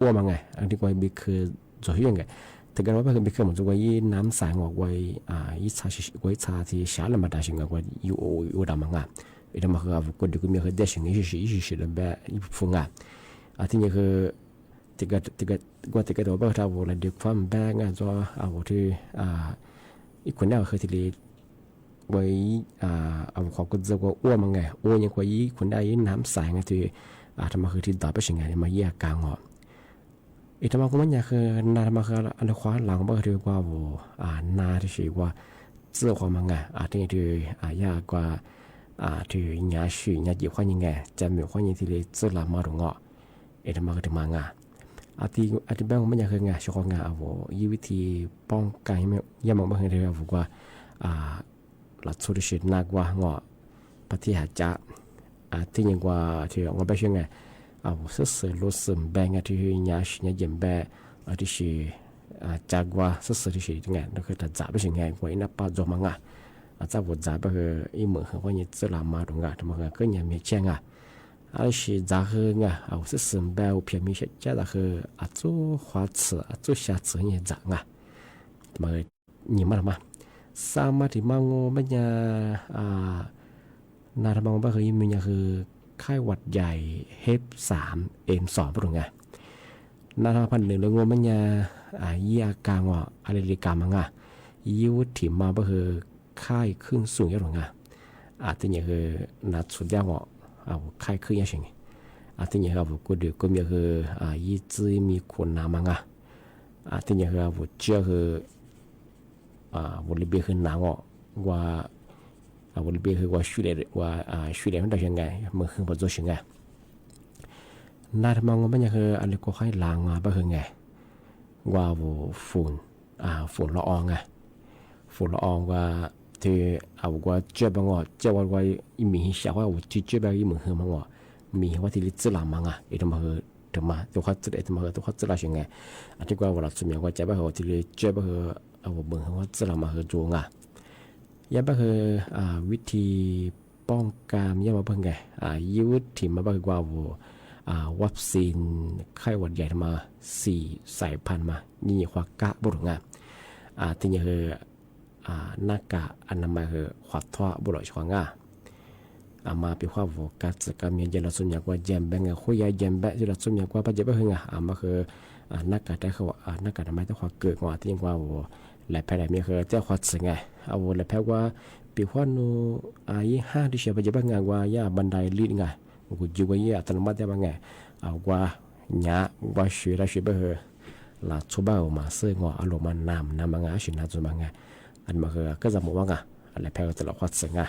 อ้วมมาง่า อันนี้กว่าเบเกอร์จ๋อยยังไง แต่ก็ว่าเบเกอร์มันจะกว่ายี่น้ำใสงอกว่า อ่า ยี่ชาชิ กว่ายี่ชาที่ชาละมาดาชิงกว่า ยี่โอ ยี่โอดำมาง่า เอ็ดมาคือ โอ้ กูดูกูเมียคือเดชิง ยี่สิบ ยี่สิบ ยี่สิบ แบบ ยี่สิบ ง่า อ่า ทีนี้คือ แต่ก็ แต่ก็ กว่าแต่ก็ตัวบ่าถ้าโอ้ ละเดี๋ยวความแบงอ่ะ จ๋อ โอ้ ที่ อ่า อีกคนเนี่ยคือที่เลย ว่า อ่า โอ้ ขอกูจะกว่าอ้วมมาง่า อ้วมยังกว่ายี่คนได้ยี่น้ำใสง่าที่ อ่า ทำมาคือที่ดาบไปชิงง่า มายี่อาก๋านงอ เอ็ดมากูมันเนี่ยคือ นาทำมาคือ อันควาหลังบ่าที่กว่า โอ้ อ่า นาที่ชื่อว่า เจื้อความมาง่า อ่า ที่นี่ที่ อ่า ยากกว่า อ่า ที่หญ้าฉี่หญ้าเจ็บข้อนี้ไง จะมีข้อนี้ที่เลยเจื้อลามาตรงเงาะ เอ็ดมาคือถึงมาง่า อ่า ที่ อ่า ที่แบ่งมันเนี่ยคือไง เฉพาะไง โอ้ ยี่วิธีป้องกั๋น ยามมันบ่าคือที่ โอ้ กว่า อ่า ละสุดที่สุดนักว่าเงาะ ปฏิหารจะ อ่า ที่ยังกว่าที่เงาะแบ่งเช่นไง โอ้ เสือเสือรู้สึมแบงอ่ะ ที่หญ้าฉี่หญ้าเจ็บแบง อ่า ที่สุด อ่า จากว่าเสือเสือที่สุดไง นั่นคือถ้าจะแบ่งเช่นไง กว่าอีหน้าป้าจ๋อมาง่า อ่า จะบ่จะบ่าคือ อีเหมือนคือว่าเนี่ยเจื้อลามาตรงง่า ทำมาคือก็เนี่ยมีเช่นไง อ่า ที่สุดจะคือไง โอ้ เสือเสือแบง โอ้ เพียงมีเช่นจะคือ อ่า จู้ขวาเสือ อ่า จู้ชาเสือเนี่ยจะไง มา นี่มาทำมา สามมาถึงมาโง่แม่นยา อ่า นาทำมาโง่บ่าคือ อีกมือเนี่ยคือ ไข้หวัดใหญ่ เฮปสาม เอ็มสอง ปะตรงไง นาทำมาพันหนึ่งเลยโง่แม่นยา อ่า ยี่อาก๋านงอ อะไลตี้กามาง่า ยี่วุฒิมาบ่าคือ ไข้ขึ้นสูงยะตรงไง อ่า ที่นี่คือ นาสุดยอดงอ โอ้ ไข้ขึ้นยะเชิง อ่า ที่นี่คือ โอ้ กูดูกูเมียคือ อ่า ยี่จื้อมีคนนามาง่า อ่า ที่นี่คือ โอ้ เจื้อคือ อ่า บริเวณคือหนาวอ่ะ ว่า อ่า บริเวณคือว่า ช่วยได้ว่า อ่า ช่วยได้มันได้ยังไง มันคือบ่จ๋อยยังไง นาทำมาโง่แม่นยาคือ อะไลก็ไข้หลังอ่ะ บ่าคือไง ว่า โอ้ ฝุ่น อ่า ฝุ่นละอองอ่ะ ฝุ่นละอองว่า ที่ โอ้ กว่าเจื้อบ่าเงาะ เจื้อว่า ว่า อีหมีหิชาว่า โอ้ ที่เจื้อบ่า อีหมีหือมาเงาะ มีว่าที่เลยเจื้อลามาง่า เอ็ดมาคือ ถึงมา ตัวข้อเจื้อ เอ็ดมาคือ ตัวข้อเจื้อลาเชิงไง อ่า ที่กว่า โอ้ ละสุดเมียกว่าจะบ่าคือ ที่เลยเจื้อบ่าคือ โอ้ เบิ่งว่าเจื้อลามาคือจ๋อง่า ยะบ่าคือ อ่า วิธีป้องกั๋น ยะบ่าเบิ่งไง อ่า ยี่วุฒิมาบ่าคือกว่า โอ้ อ่า วัคซีนไข้หวัดใหญ่มาสี่สายพันธุ์มา นี่ความกะบ่าตรงไง อ่า ที่นี่คือ อ่า หน้ากากอนามัยคือความทั่วบ่าตรงเฉพาะไง อ่า มาเป๋นความโฟกัสกับเมียเย็นละสุดเมียกว่าเย็นแบงไง คุยยาเย็นแบงที่ละสุดเมียกว่าป้าเจ็บบ่าคือไง อ่า มาคือ อ่า หน้ากากได้คือว่า อ่า หน้ากากอนามัยต้องความเกิดกว่า ที่ยังกว่า โอ้ แหละแพ้ได้เมียคือเจ้าความเสี่ยงไง โอ้ แหละแพ้ว่า เป๋นความหนู อ่า ยี่ห้าที่เชียร์ป้าเจ็บบ่าไง ว่าย่าบันไดลิฟต์ไง กูอยู่ว่าย่าอัตโนมัติได้บ่าไง โอ้ กว่า เยียะ กว่าเสียละเสียบ่าคือ ละสุดบ่ามาเสียงอ อารมณ์มันนำ นำมาไง สินะสุดบ่าไง อันมาคือ ก็จะหมดบ่าไง อันแหละแพ้ก็จะละความเสี่ยงไง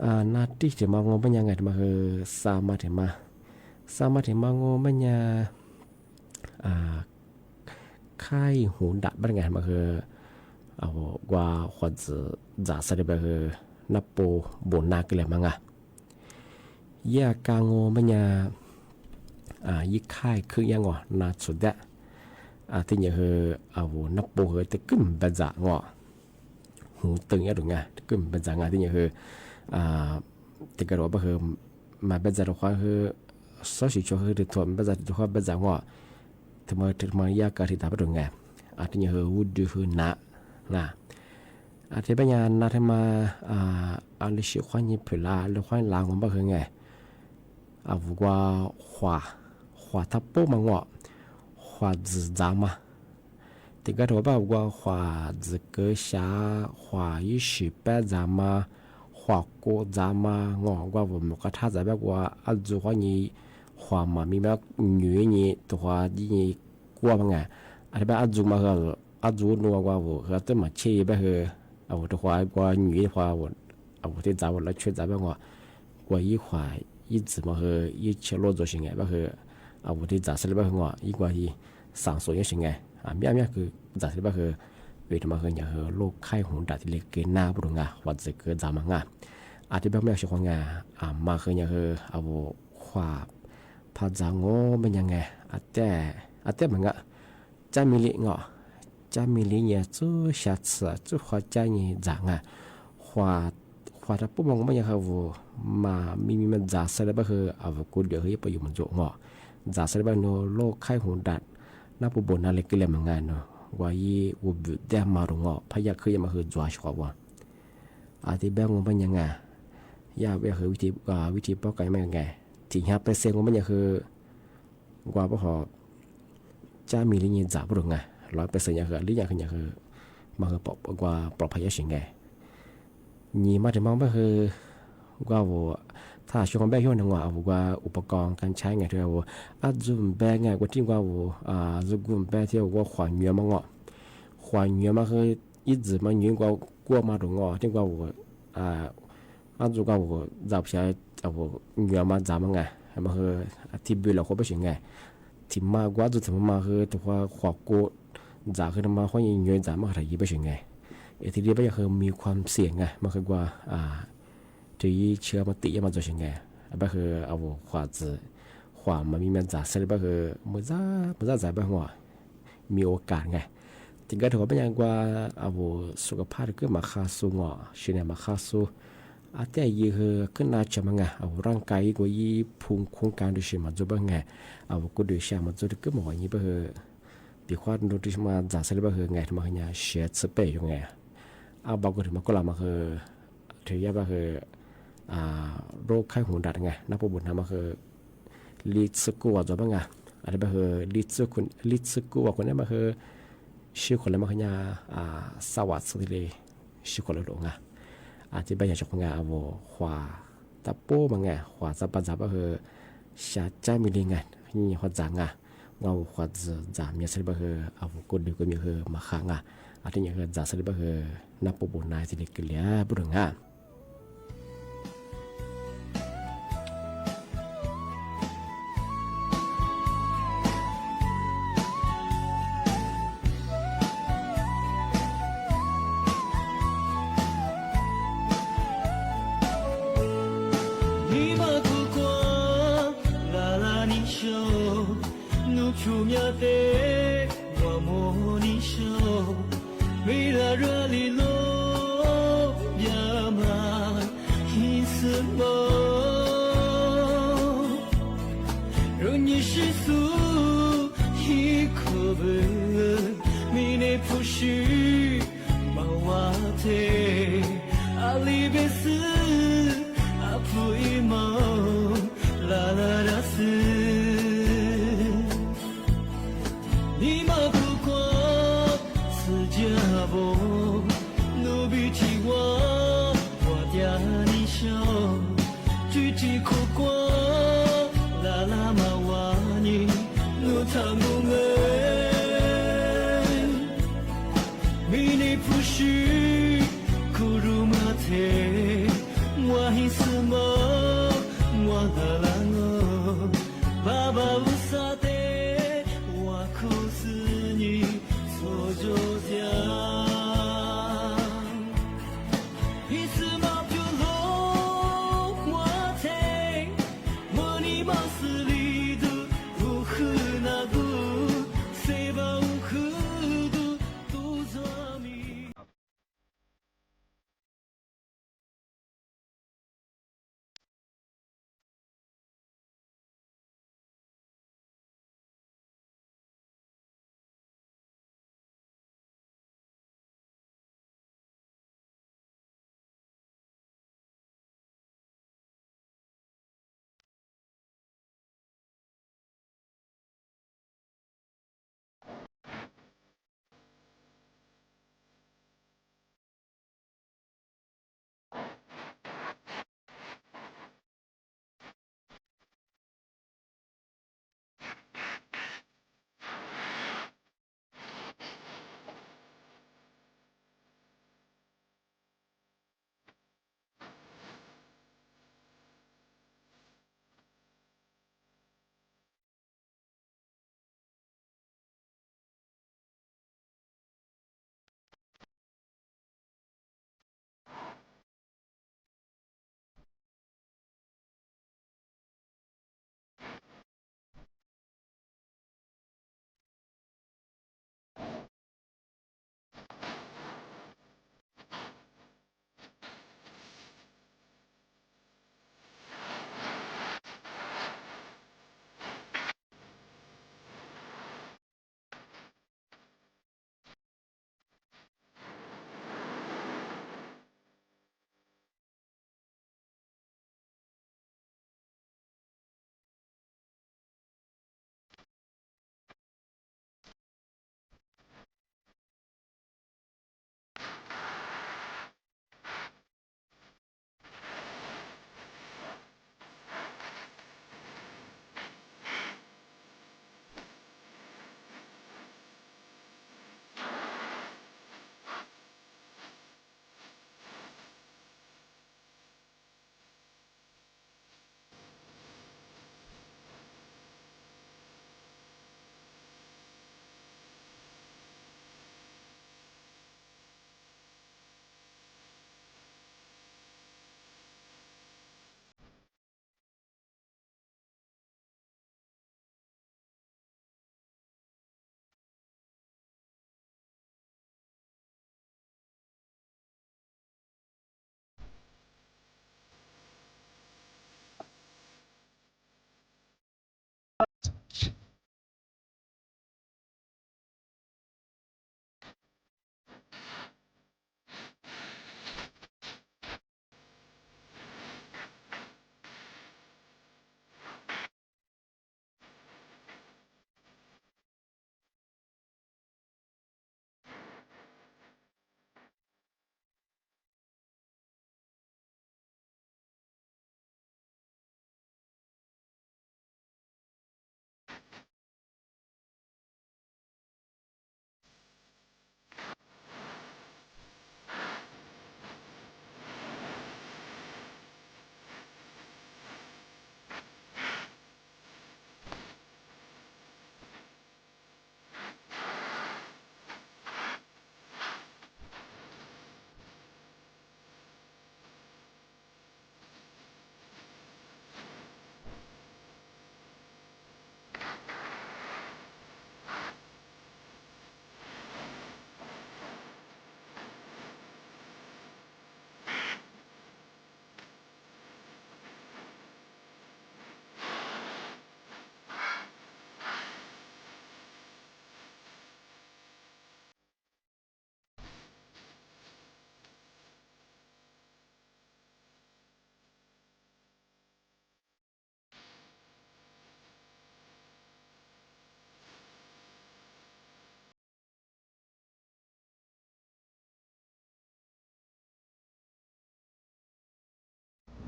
อ่า นาตี้ถึงมาโง่แม่นยาไง มาคือ สามมาถึงมา สามมาถึงมาโง่แม่นยา อ่า ไข้หูดับบ่าไง มาคือ โอ้ กว่าความจะ จะสะดุดบ่าคือ หน้าโป้บ่าหน้าก็เลยมาไง ยี่อาก๋านโง่แม่นยา อ่า ยี่ไข้ขึ้นยะงอ นาสุดยะ อ่า ที่นี่คือ โอ้ หน้าโป้คือตะกึ้มบ่าจ๋างอ หูตึงยะตรงไง ตะกึ้มบ่าจ๋างอ ที่นี่คือ อ่า ที่กระโดดบ่าคือ มาบ่าจ๋าตรงความคือ ซอสสีชัวคือถือถ่วงบ่าจ๋า ถือถ่วงบ่าจ๋างอ ถึงมา ถึงมายี่อาก๋านตี้ต๋ามบ่าตรงไง อ่า ที่นี่คือ อู้ดื้อคือหนา นะ อ่า ที่บ่าไง นาทำมา อ่า อันลิชิความยี่ผึ่งละ หรือความหลังของบ่าคือไง อ่า กว่าขวา ขวาทับโป้มาเงาะ ขวาจื้อจ๋ามา ที่กระโดดบ่าว่า ขวาจื้อเก๋อชา ขวายี่สิบแปดจ๋ามา ขวาโกะจ๋ามาเงาะ กว่าผมก็ถ้าจะแบบว่า อาจุความยี่ ขวามามีแบบหยุยยี่ ตัวยี่ กลัวบ่าไง อันที่แบบอาจุมาคือ อาจุนัวกว่าผม คือเต้นมาเชียร์บ่าคือ โอ้ ตัวความกว่าหยุยความ โอ้ ที่จ๋าบ่า แล้วช่วยจ๋าบ่าเงาะ กว่ายี่ขวา ยี่จื้อมาคือ ยี่เชียร์โลดโจชิงไง บ่าคือ โอ้ ที่จ๋าเสร็จบ่าคือเงาะ ยี่กว่ายี่ สามศูนย์ยี่ชิงไง อ่า เมีย เมียคือ จ๋าเสร็จบ่าคือ เวทมาคือ อย่างคือ โรคไข้หูดับตี้เล็กเกินหน้าบ่าตรงไง ขวาจื้อเก๋อจ๋ามาไง อ่า ที่แบบเมียเชียร์ความไง อ่า มาคือ อย่างคือ โอ้ ขวา พาจ๋าโง่แม่นยาไง อ่า แต่ อ่า แต่มันก็ จ๊ะมีลิงอ จ๊ะมีลิงเนี่ย จุ๊ชาเจื้อ จุ๊ขวาจ๊ะนี่จ๋างา ขวา ขวาตะปู้มองบ่ายังหื้อ มามี มีมาจ๋าเสร็จแล้วบ่าหื้อ อาวุธกูเดียวหื้อ ไปอยู่มันจุงอ จ๋าเสร็จแล้วบ่าเนาะ โรคไข้หูดับ น้ำปูโบ๋นาเลยก็เลยมางาเนาะ ว่าอี้ อุบแดงมาตรงอ พยาธิคือยังมาหื้อจ๋าชัวร์ว่า อาทิตย์แบ้งงบ่ายังไง ยาบ่าหื้อ วิธี อ่า วิธีป้องกันมันยังไง ถิงห้าเปอร์เซ็นต์งบ่ายังหื้อ กว่าบ่าหอ จ๊ะมีลิงนี่จ๋าบ่าตรงไง ร้อยเปอร์เซ็นต์ยังหื้อ ลิงยังหื้อ ยังหื้อ มาหื้อปลอด กว่าปลอดภัยเยอะเสียไง นี่มาเถิงมองบ่าหื้อ กว่าโห ถ้าช่วงแบ้งช่วงนึงว่า เอากว่าอุปกรณ์การใช้ไง ที่ว่าโห อาจุ่มแบ้งไง กว่าที่ว่าโห อ่า จุ่มแบ้งที่ว่าขวานเหยื่อมางอ ขวานเหยื่อมาหื้อ อีจื้อมาเหยื่อกว่า กลัวมาตรงอ ที่ว่าโห อ่า อาจุ่มกว่าโห จับใช้ เอาโห เหยื่อมาจ๋ามันไง มาหื้อ อาทิตย์บ่าละคนบ่าเสียไง ถิงมากว่าจุ่มถิงมาหื้อ แต่ว่าขวาโกจ๋าคือมาห้อยเหยื่อจ๋ามาถ่ายยี้บ่าเสียไง เอทีดีบ่ายังหื้อ มีความเสี่ยงไง มาหื้อกว่า อ่า จะยี้เชื้อมาติดยังมาจ๋าเสียไง บ่าหื้อ เอาโห ขวาจื้อ ขวามามีมาจ๋าเสร็จบ่าหื้อ เมื่อจ๋า เมื่อจ๋าจ๋าบ่าหัว มีโอกาสไง ถิงก็ถือว่าบ่ายังกว่า เอาโห สุขภาพก็มาฆ่าสู้งอ ชีวิตเนี่ยมาฆ่าสู้ อาเตี้ยยี้หื้อ ขึ้นหน้าจอมันไง เอาโห ร่างกายกว่าอี้ภูมิคุ้มกันดูสิมาจุบ่าไง เอาโห กูดูสิมาจุก็มาว่ายี้บ่าหื้อ ปีคว้าดูที่มาจ๋าเสร็จบ่าหื้อไง มาหื้อเนี่ยเสียสเปรย์อยู่ไง เอาบ่าก็ถือมาก็ละมาหื้อ ถือยาบ่าหื้อ อ่า โรคไข้หูดับไง น้ำปูโบ๋นามาหื้อ ลิสกูว่าจ๋าบ่าไง อันนี้บ่าหื้อ ลิสกู ลิสกูว่าคนนี้บ่าหื้อ ชื่อคนเลยมาหื้อเนี่ย อ่า สวัสดีเลย ชื่อคนเลยหลงอ่ะ อาทิตย์บ่ายังจ๋าคนไง เอาโห ขวาตะปู้มันไง ขวาจ๋าบ่าจ๋าบ่าหื้อ ชาจ๊ะมีลิงไง นี่ขวาจ๋างา ว่าขวาจ๋าจ๋ามีเสร็จบ่าหื้อ เอาโห กูเดียวก็มีหื้อ มาฆ่างา อาทิตย์ยังหื้อ จ๋าเสร็จบ่าหื้อ น้ำปูโบ๋นาสิเลยก็เลยบ่าตรงงา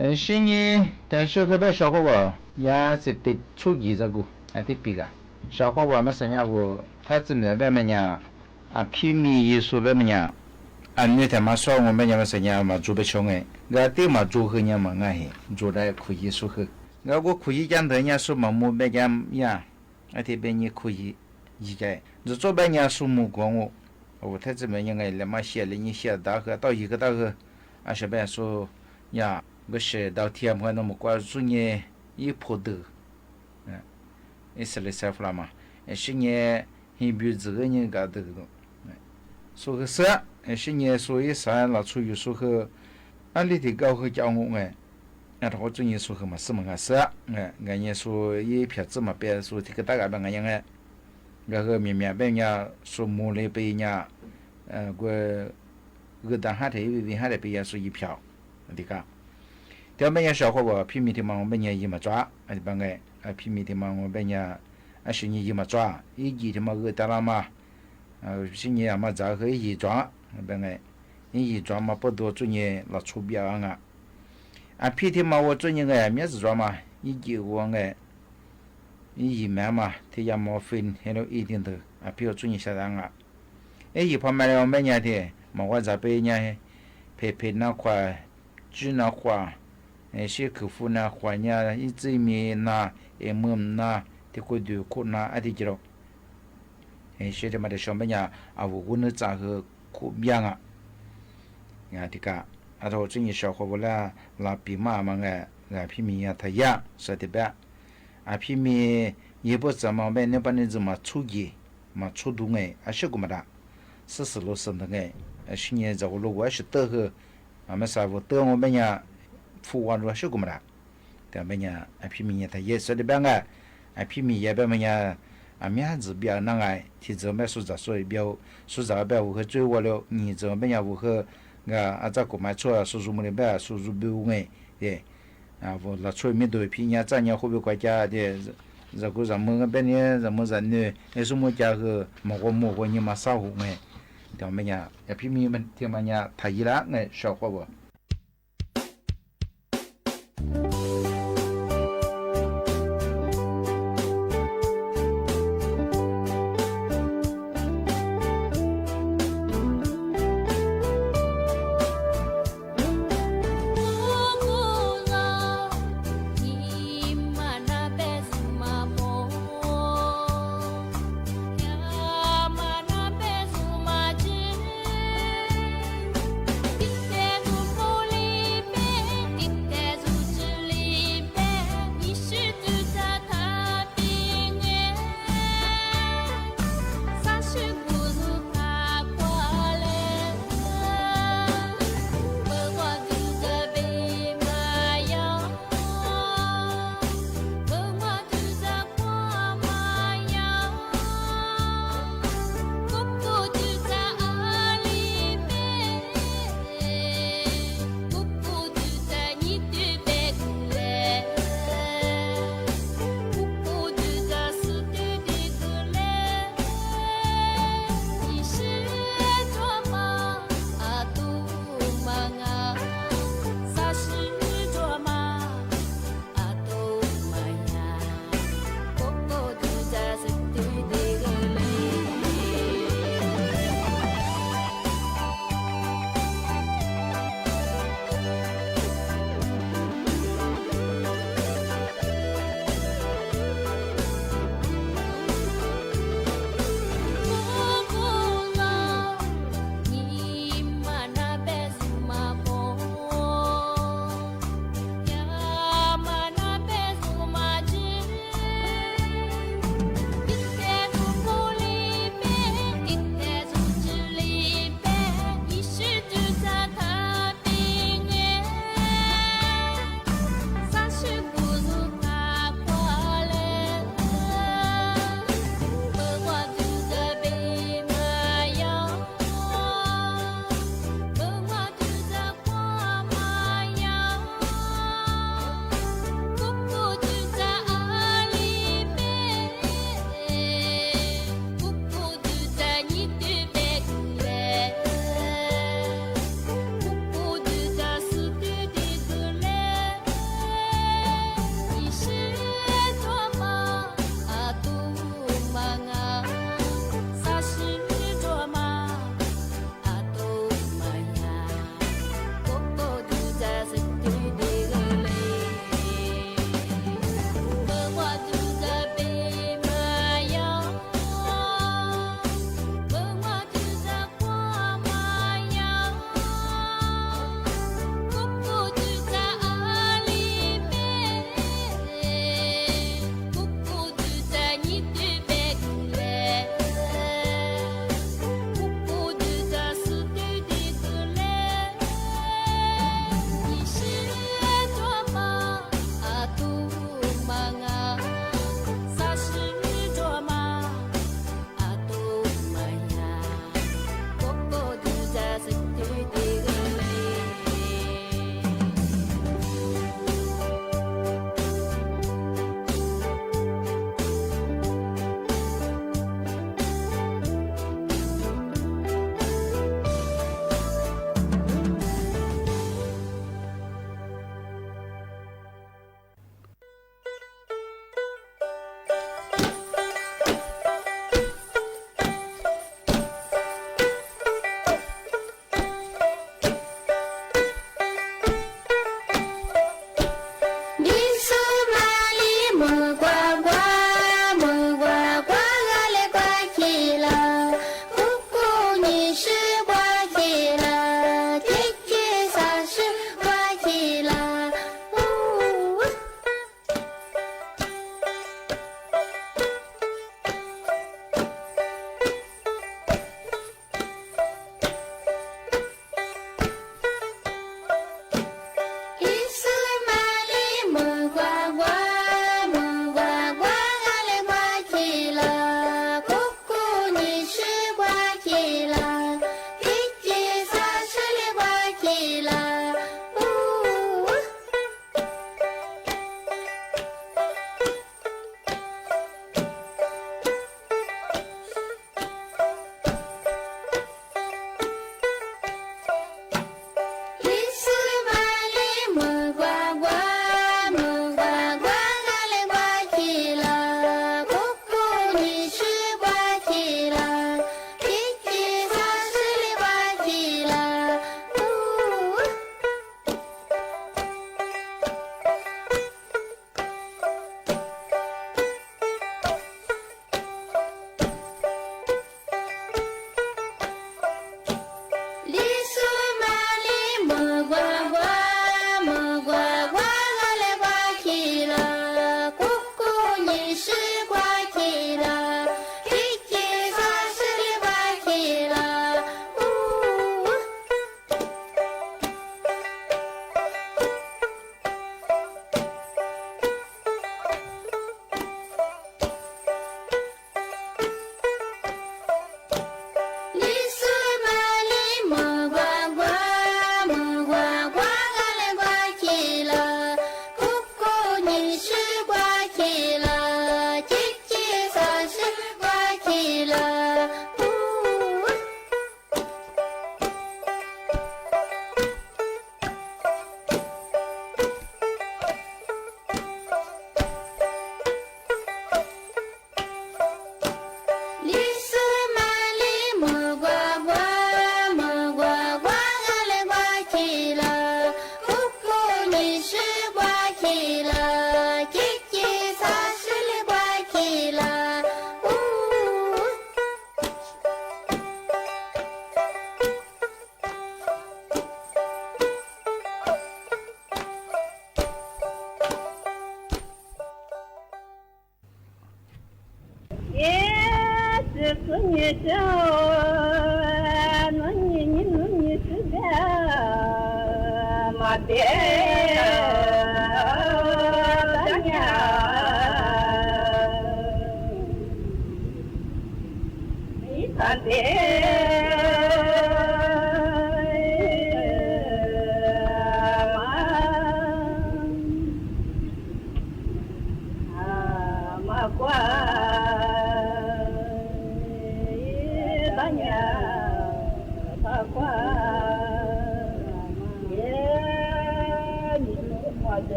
အဲ ရှင်းကြီး တၢ်ရှုခါဘၣ် ရှောက်ကွၢ်ဝဲ ယၤစံးတ့ၢ်ဆူၣ်ယံၤစ့ၢ်ကီး အတံပံၣ်ဂၤ ရှောက်ကွၢ်ဝဲ မ့ၢ်သ့ၣ်ညါပူၤ ထါစံးမုၢ်ဘၣ်မ့ၢ်ညါ အဖံမံၤယံၤဆူဘၣ်မ့ၢ်ညါ အနွံထဲမး စီၤအီၤဘၣ်ညါ မ့ၢ်သ့ၣ်ညါ မၤကၠိဘၣ်ဆိၣ်ဂ့ၤ ဂၤတ့ၢ်မၤကၠိဃုာ်ညါ မၤငါဟ့ၣ် ကၠိဒၣ်ခုၣ်ယံၤဆူဃုာ် ဂၤကွၢ်ခုၣ်ယံၤကၢၢ်ဒၢးညါ ဆူမၤမူဘၣ်ကၢၢ် ယၤ အတံဘၣ်ညါခုၣ်ယံၤ ယံၤကဲ ယိၤကၠိဘၣ်ညါ ဆူမူကီၢ်အိၣ် အဝဲထါစံးမုၢ်ညါ လဲၤမၤရှဲလဲၤညါရှဲ ဒၣ်ဃုာ် အတၢ်ယံၤကတၢၢ်ဃုာ် အရှဲဘၣ်ဆူ ယၤ ကရှဲ ဒၢထံ မ့ၢ်နီၢ်မုၢ်ကွၢ် ဆူညါ ယံၤဖိဒုး အံၣ်စရ့လး ဆဲးဖျါမး အရှင်းကြီး ဟံးဘျုးစ့ၢ်ကီး ယံၤကဒုး ဆူဃုာ်စ့ၢ် အရှင်းကြီး ဆူယံၤစၢ် လၢဆူယံၤဆူဃုာ် အလံာ်တံၢ်ကီၢ်ဃုာ် ကၠီငိုၣ်ငဲ အတၢ်ဃိ ဆူညါ ဆူဃုာ်မၤစၢၤမၤဂၤစ့ၢ် ဂၤညါ ဆူယံၤဖျါစၢ်မၤပဲ ဆူထံကတၢၢ်ဂၤဘၣ် ဂၤညါငဲ ဂၤဃုာ်မံၤမံၤဘၣ်ညါ ဆူမူလ့ပယီၤညါ ကွဲ ဂုာ်ဒၣ်ဟးထဲ ဝံၤဝံၤဟးထဲ ပယီၤဆူယံၤဖျါ အတံကါ တံဘၣ်ညါ ရှောက်ကွၢ်ဝဲ အဖံမံၤထံမး အီၤဘၣ်ညါ ယံၤမၤကၠိ အတံဘၣ်ငဲ အဖံမံၤထံမး အီၤဘၣ်ညါ အရှင်းကြီး ယံၤမၤကၠိ ယံၤကၠိထံမး ဂုာ်တၢ်လၢမး ရှင်းကြီး အမၤစၢၤဃုာ် ယံၤကၠိ ဘၣ်ငဲ ယံၤကၠိမး ပဒိၣ်ဆူညါ လီၤဆိဘၣ်အါဂၤ အဖံထံမး ဝဲဆူညါ ဂၤမ့ၢ်စၢၤမး ယံၤကၠိဝဲငဲ ယံၤမးမး ထဲယၤ morphine heroin တံၢ်တံၢ် အဖံအိၣ်ဆူညါ စၢ်ဒၣ်ဂၤ အံၤယံၤဖီမဲလၢ အီၤဘၣ်ညါထဲ မၤဝဲစၢၤပယီၤညါ ဖဲးဖဲးနါခွါ ကုနါခွါ ရှ့ခုၣ်ဖူနါခွါညါ အံၤစံမံၤနါ အ့မုၢ်နါ ထံခိၣ်ဒုးခိၣ်နါ အတံကီရီ ရှ့တမး တၢ်ရှောင်ဘၣ်ညါ အဝဲၢ်ဂုာ်နုာ်စၢ်ဃုာ် ခိၣ်ဘၣ်ဂၤ တံကါ အတၢ်အိၣ်ဆူညါ ရှောက်ကွၢ်ဝဲလၢ လၢပံၤမးမးငဲ ဂၤဖံမံၤညါ ထါယဲ စၢ်တဘၣ် အဖံမံၤ ယံၤဖိစၢ်မး ဘၣ်နပၤန့ၣ် ယံၤမၤဆူယံၤ မၤဆူဒူငဲ အဆၢကိးမတၤ စံးစံးလိၤစံးတငဲ အရှင်းကြီး စၢ်ဂိၢ်လိာ်ဝဲ အဆၢတၢ်ဃုာ် အမ့ၢ်စၢ်ဖိတၢ်အီၤဘၣ်ညါ ဖူဝါလိာ် အဆၢကိးမတၤ တၢ်ဘၣ်ညါ အဖံမံၤညါ ထါယဲ စၢ်တဘၣ်ငဲ အဖံမံၤယဲဘၣ်မးညါ အမ့ၢ်စၢ်ဘၣ်နၤငဲ ထံစၢ်ဘၣ် ဆူစၢ်ဆူဘၣ် ဆူစၢ်ဘၣ် ဝဲဃုာ်ကၠိဝဲလၢ နံၤစၢ်ဘၣ်ညါ ဝဲဃုာ် ဂၤအတၢ်ကိးမးဆိ ဆူစူၤမုၢ်ဘၣ် ဆူစူၤဘၣ်ဂ့ၤ ဝဲလီၤဆိမ့ၢ်ဒိၣ်ဖံးညါ စၢ်ညါဃိဘၣ်ကွၢ်ကါဒီး စၢ်ကူစၢ်မုၢ်ဘၣ်န့ၣ် စၢ်မုၢ်စၢ်နုာ် အဲၣ်ဆူမူၢ်ကါဃုာ် မုၢ်ဂီၤမုၢ်ဂီၤနံၤမးစၢ်ဟူးငဲ တၢ်ဘၣ်ညါ အဖံမံၤထံမးညါ ထါယဲလၢငဲ ရှောက်ကွၢ်ဝဲ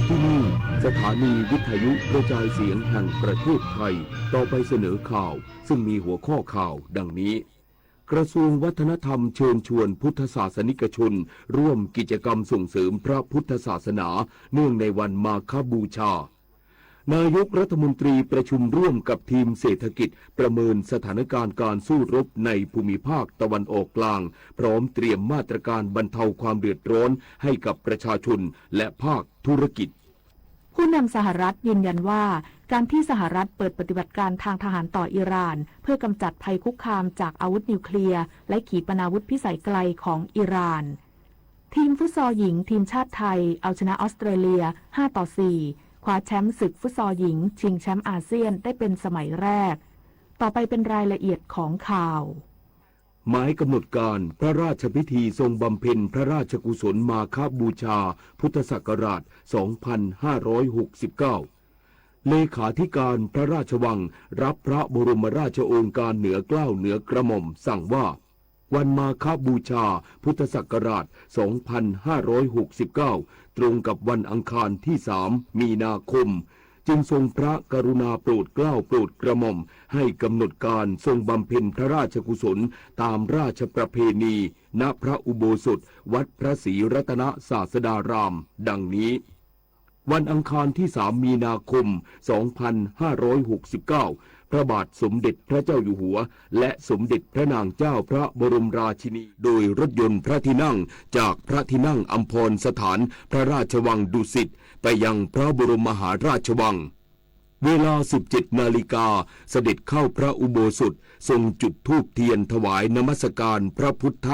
ที่นี่สถานีวิทยุกระจายเสียงแห่งประเทศไทย ต่อไปเสนอข่าว ซึ่งมีหัวข้อข่าวดังนี้ กระทรวงวัฒนธรรมเชิญชวนพุทธศาสนิกชนร่วมกิจกรรมส่งเสริมพระพุทธศาสนา เนื่องในวันมาฆบูชา นายกรัฐมนตรีประชุมร่วมกับทีมเศรษฐกิจประเมินสถานการณ์การสู้รบในภูมิภาคตะวันออกกลาง พร้อมเตรียมมาตรการบรรเทาความเดือดร้อนให้กับประชาชนและภาคธุรกิจ ผู้นำสหรัฐยืนยันว่า การที่สหรัฐเปิดปฏิบัติการทางทหารต่ออิหร่าน เพื่อกำจัดภัยคุกคามจากอาวุธนิวเคลียร์ และขีปนาวุธพิสัยไกลของอิหร่าน ทีมฟุตซอลหญิงทีมชาติไทย เอาชนะออสเตรเลีย ห้าต่อสี่ คว้าแชมป์ศึกฟุตซอลหญิงชิงแชมป์อาเซียนได้เป็นสมัยแรก ต่อไปเป็นรายละเอียดของข่าว หมายกำหนดการพระราชพิธีทรงบำเพ็ญพระราชกุศลมาฆบูชา พุทธศักราช สองพันห้าร้อยหกสิบเก้า เลขาธิการพระราชวังรับพระบรมราชโองการเหนือเกล้าเหนือกระหม่อมสั่งว่า วันมาฆบูชา พุทธศักราช สองพันห้าร้อยหกสิบเก้า ตรงกับวันอังคารที่ สาม มีนาคม จึงทรงพระกรุณาโปรดเกล้าโปรดกระหม่อม ให้กำหนดการทรงบำเพ็ญพระราชกุศลตามราชประเพณี ณ พระอุโบสถวัดพระศรีรัตนศาสดาราม ดังนี้ วันอังคารที่ สาม มีนาคม สองพันห้าร้อยหกสิบเก้า พระบาทสมเด็จพระเจ้าอยู่หัว และสมเด็จพระนางเจ้าพระบรมราชินี โดยรถยนต์พระที่นั่งจากพระที่นั่งอัมพรสถานพระราชวังดุสิต ไปยังพระบรมมหาราชวัง เวลา สิบเจ็ดนาฬิกา เสด็จเข้าพระอุโบสถ ทรงจุดธูปเทียนถวายนมัสการพระพุทธ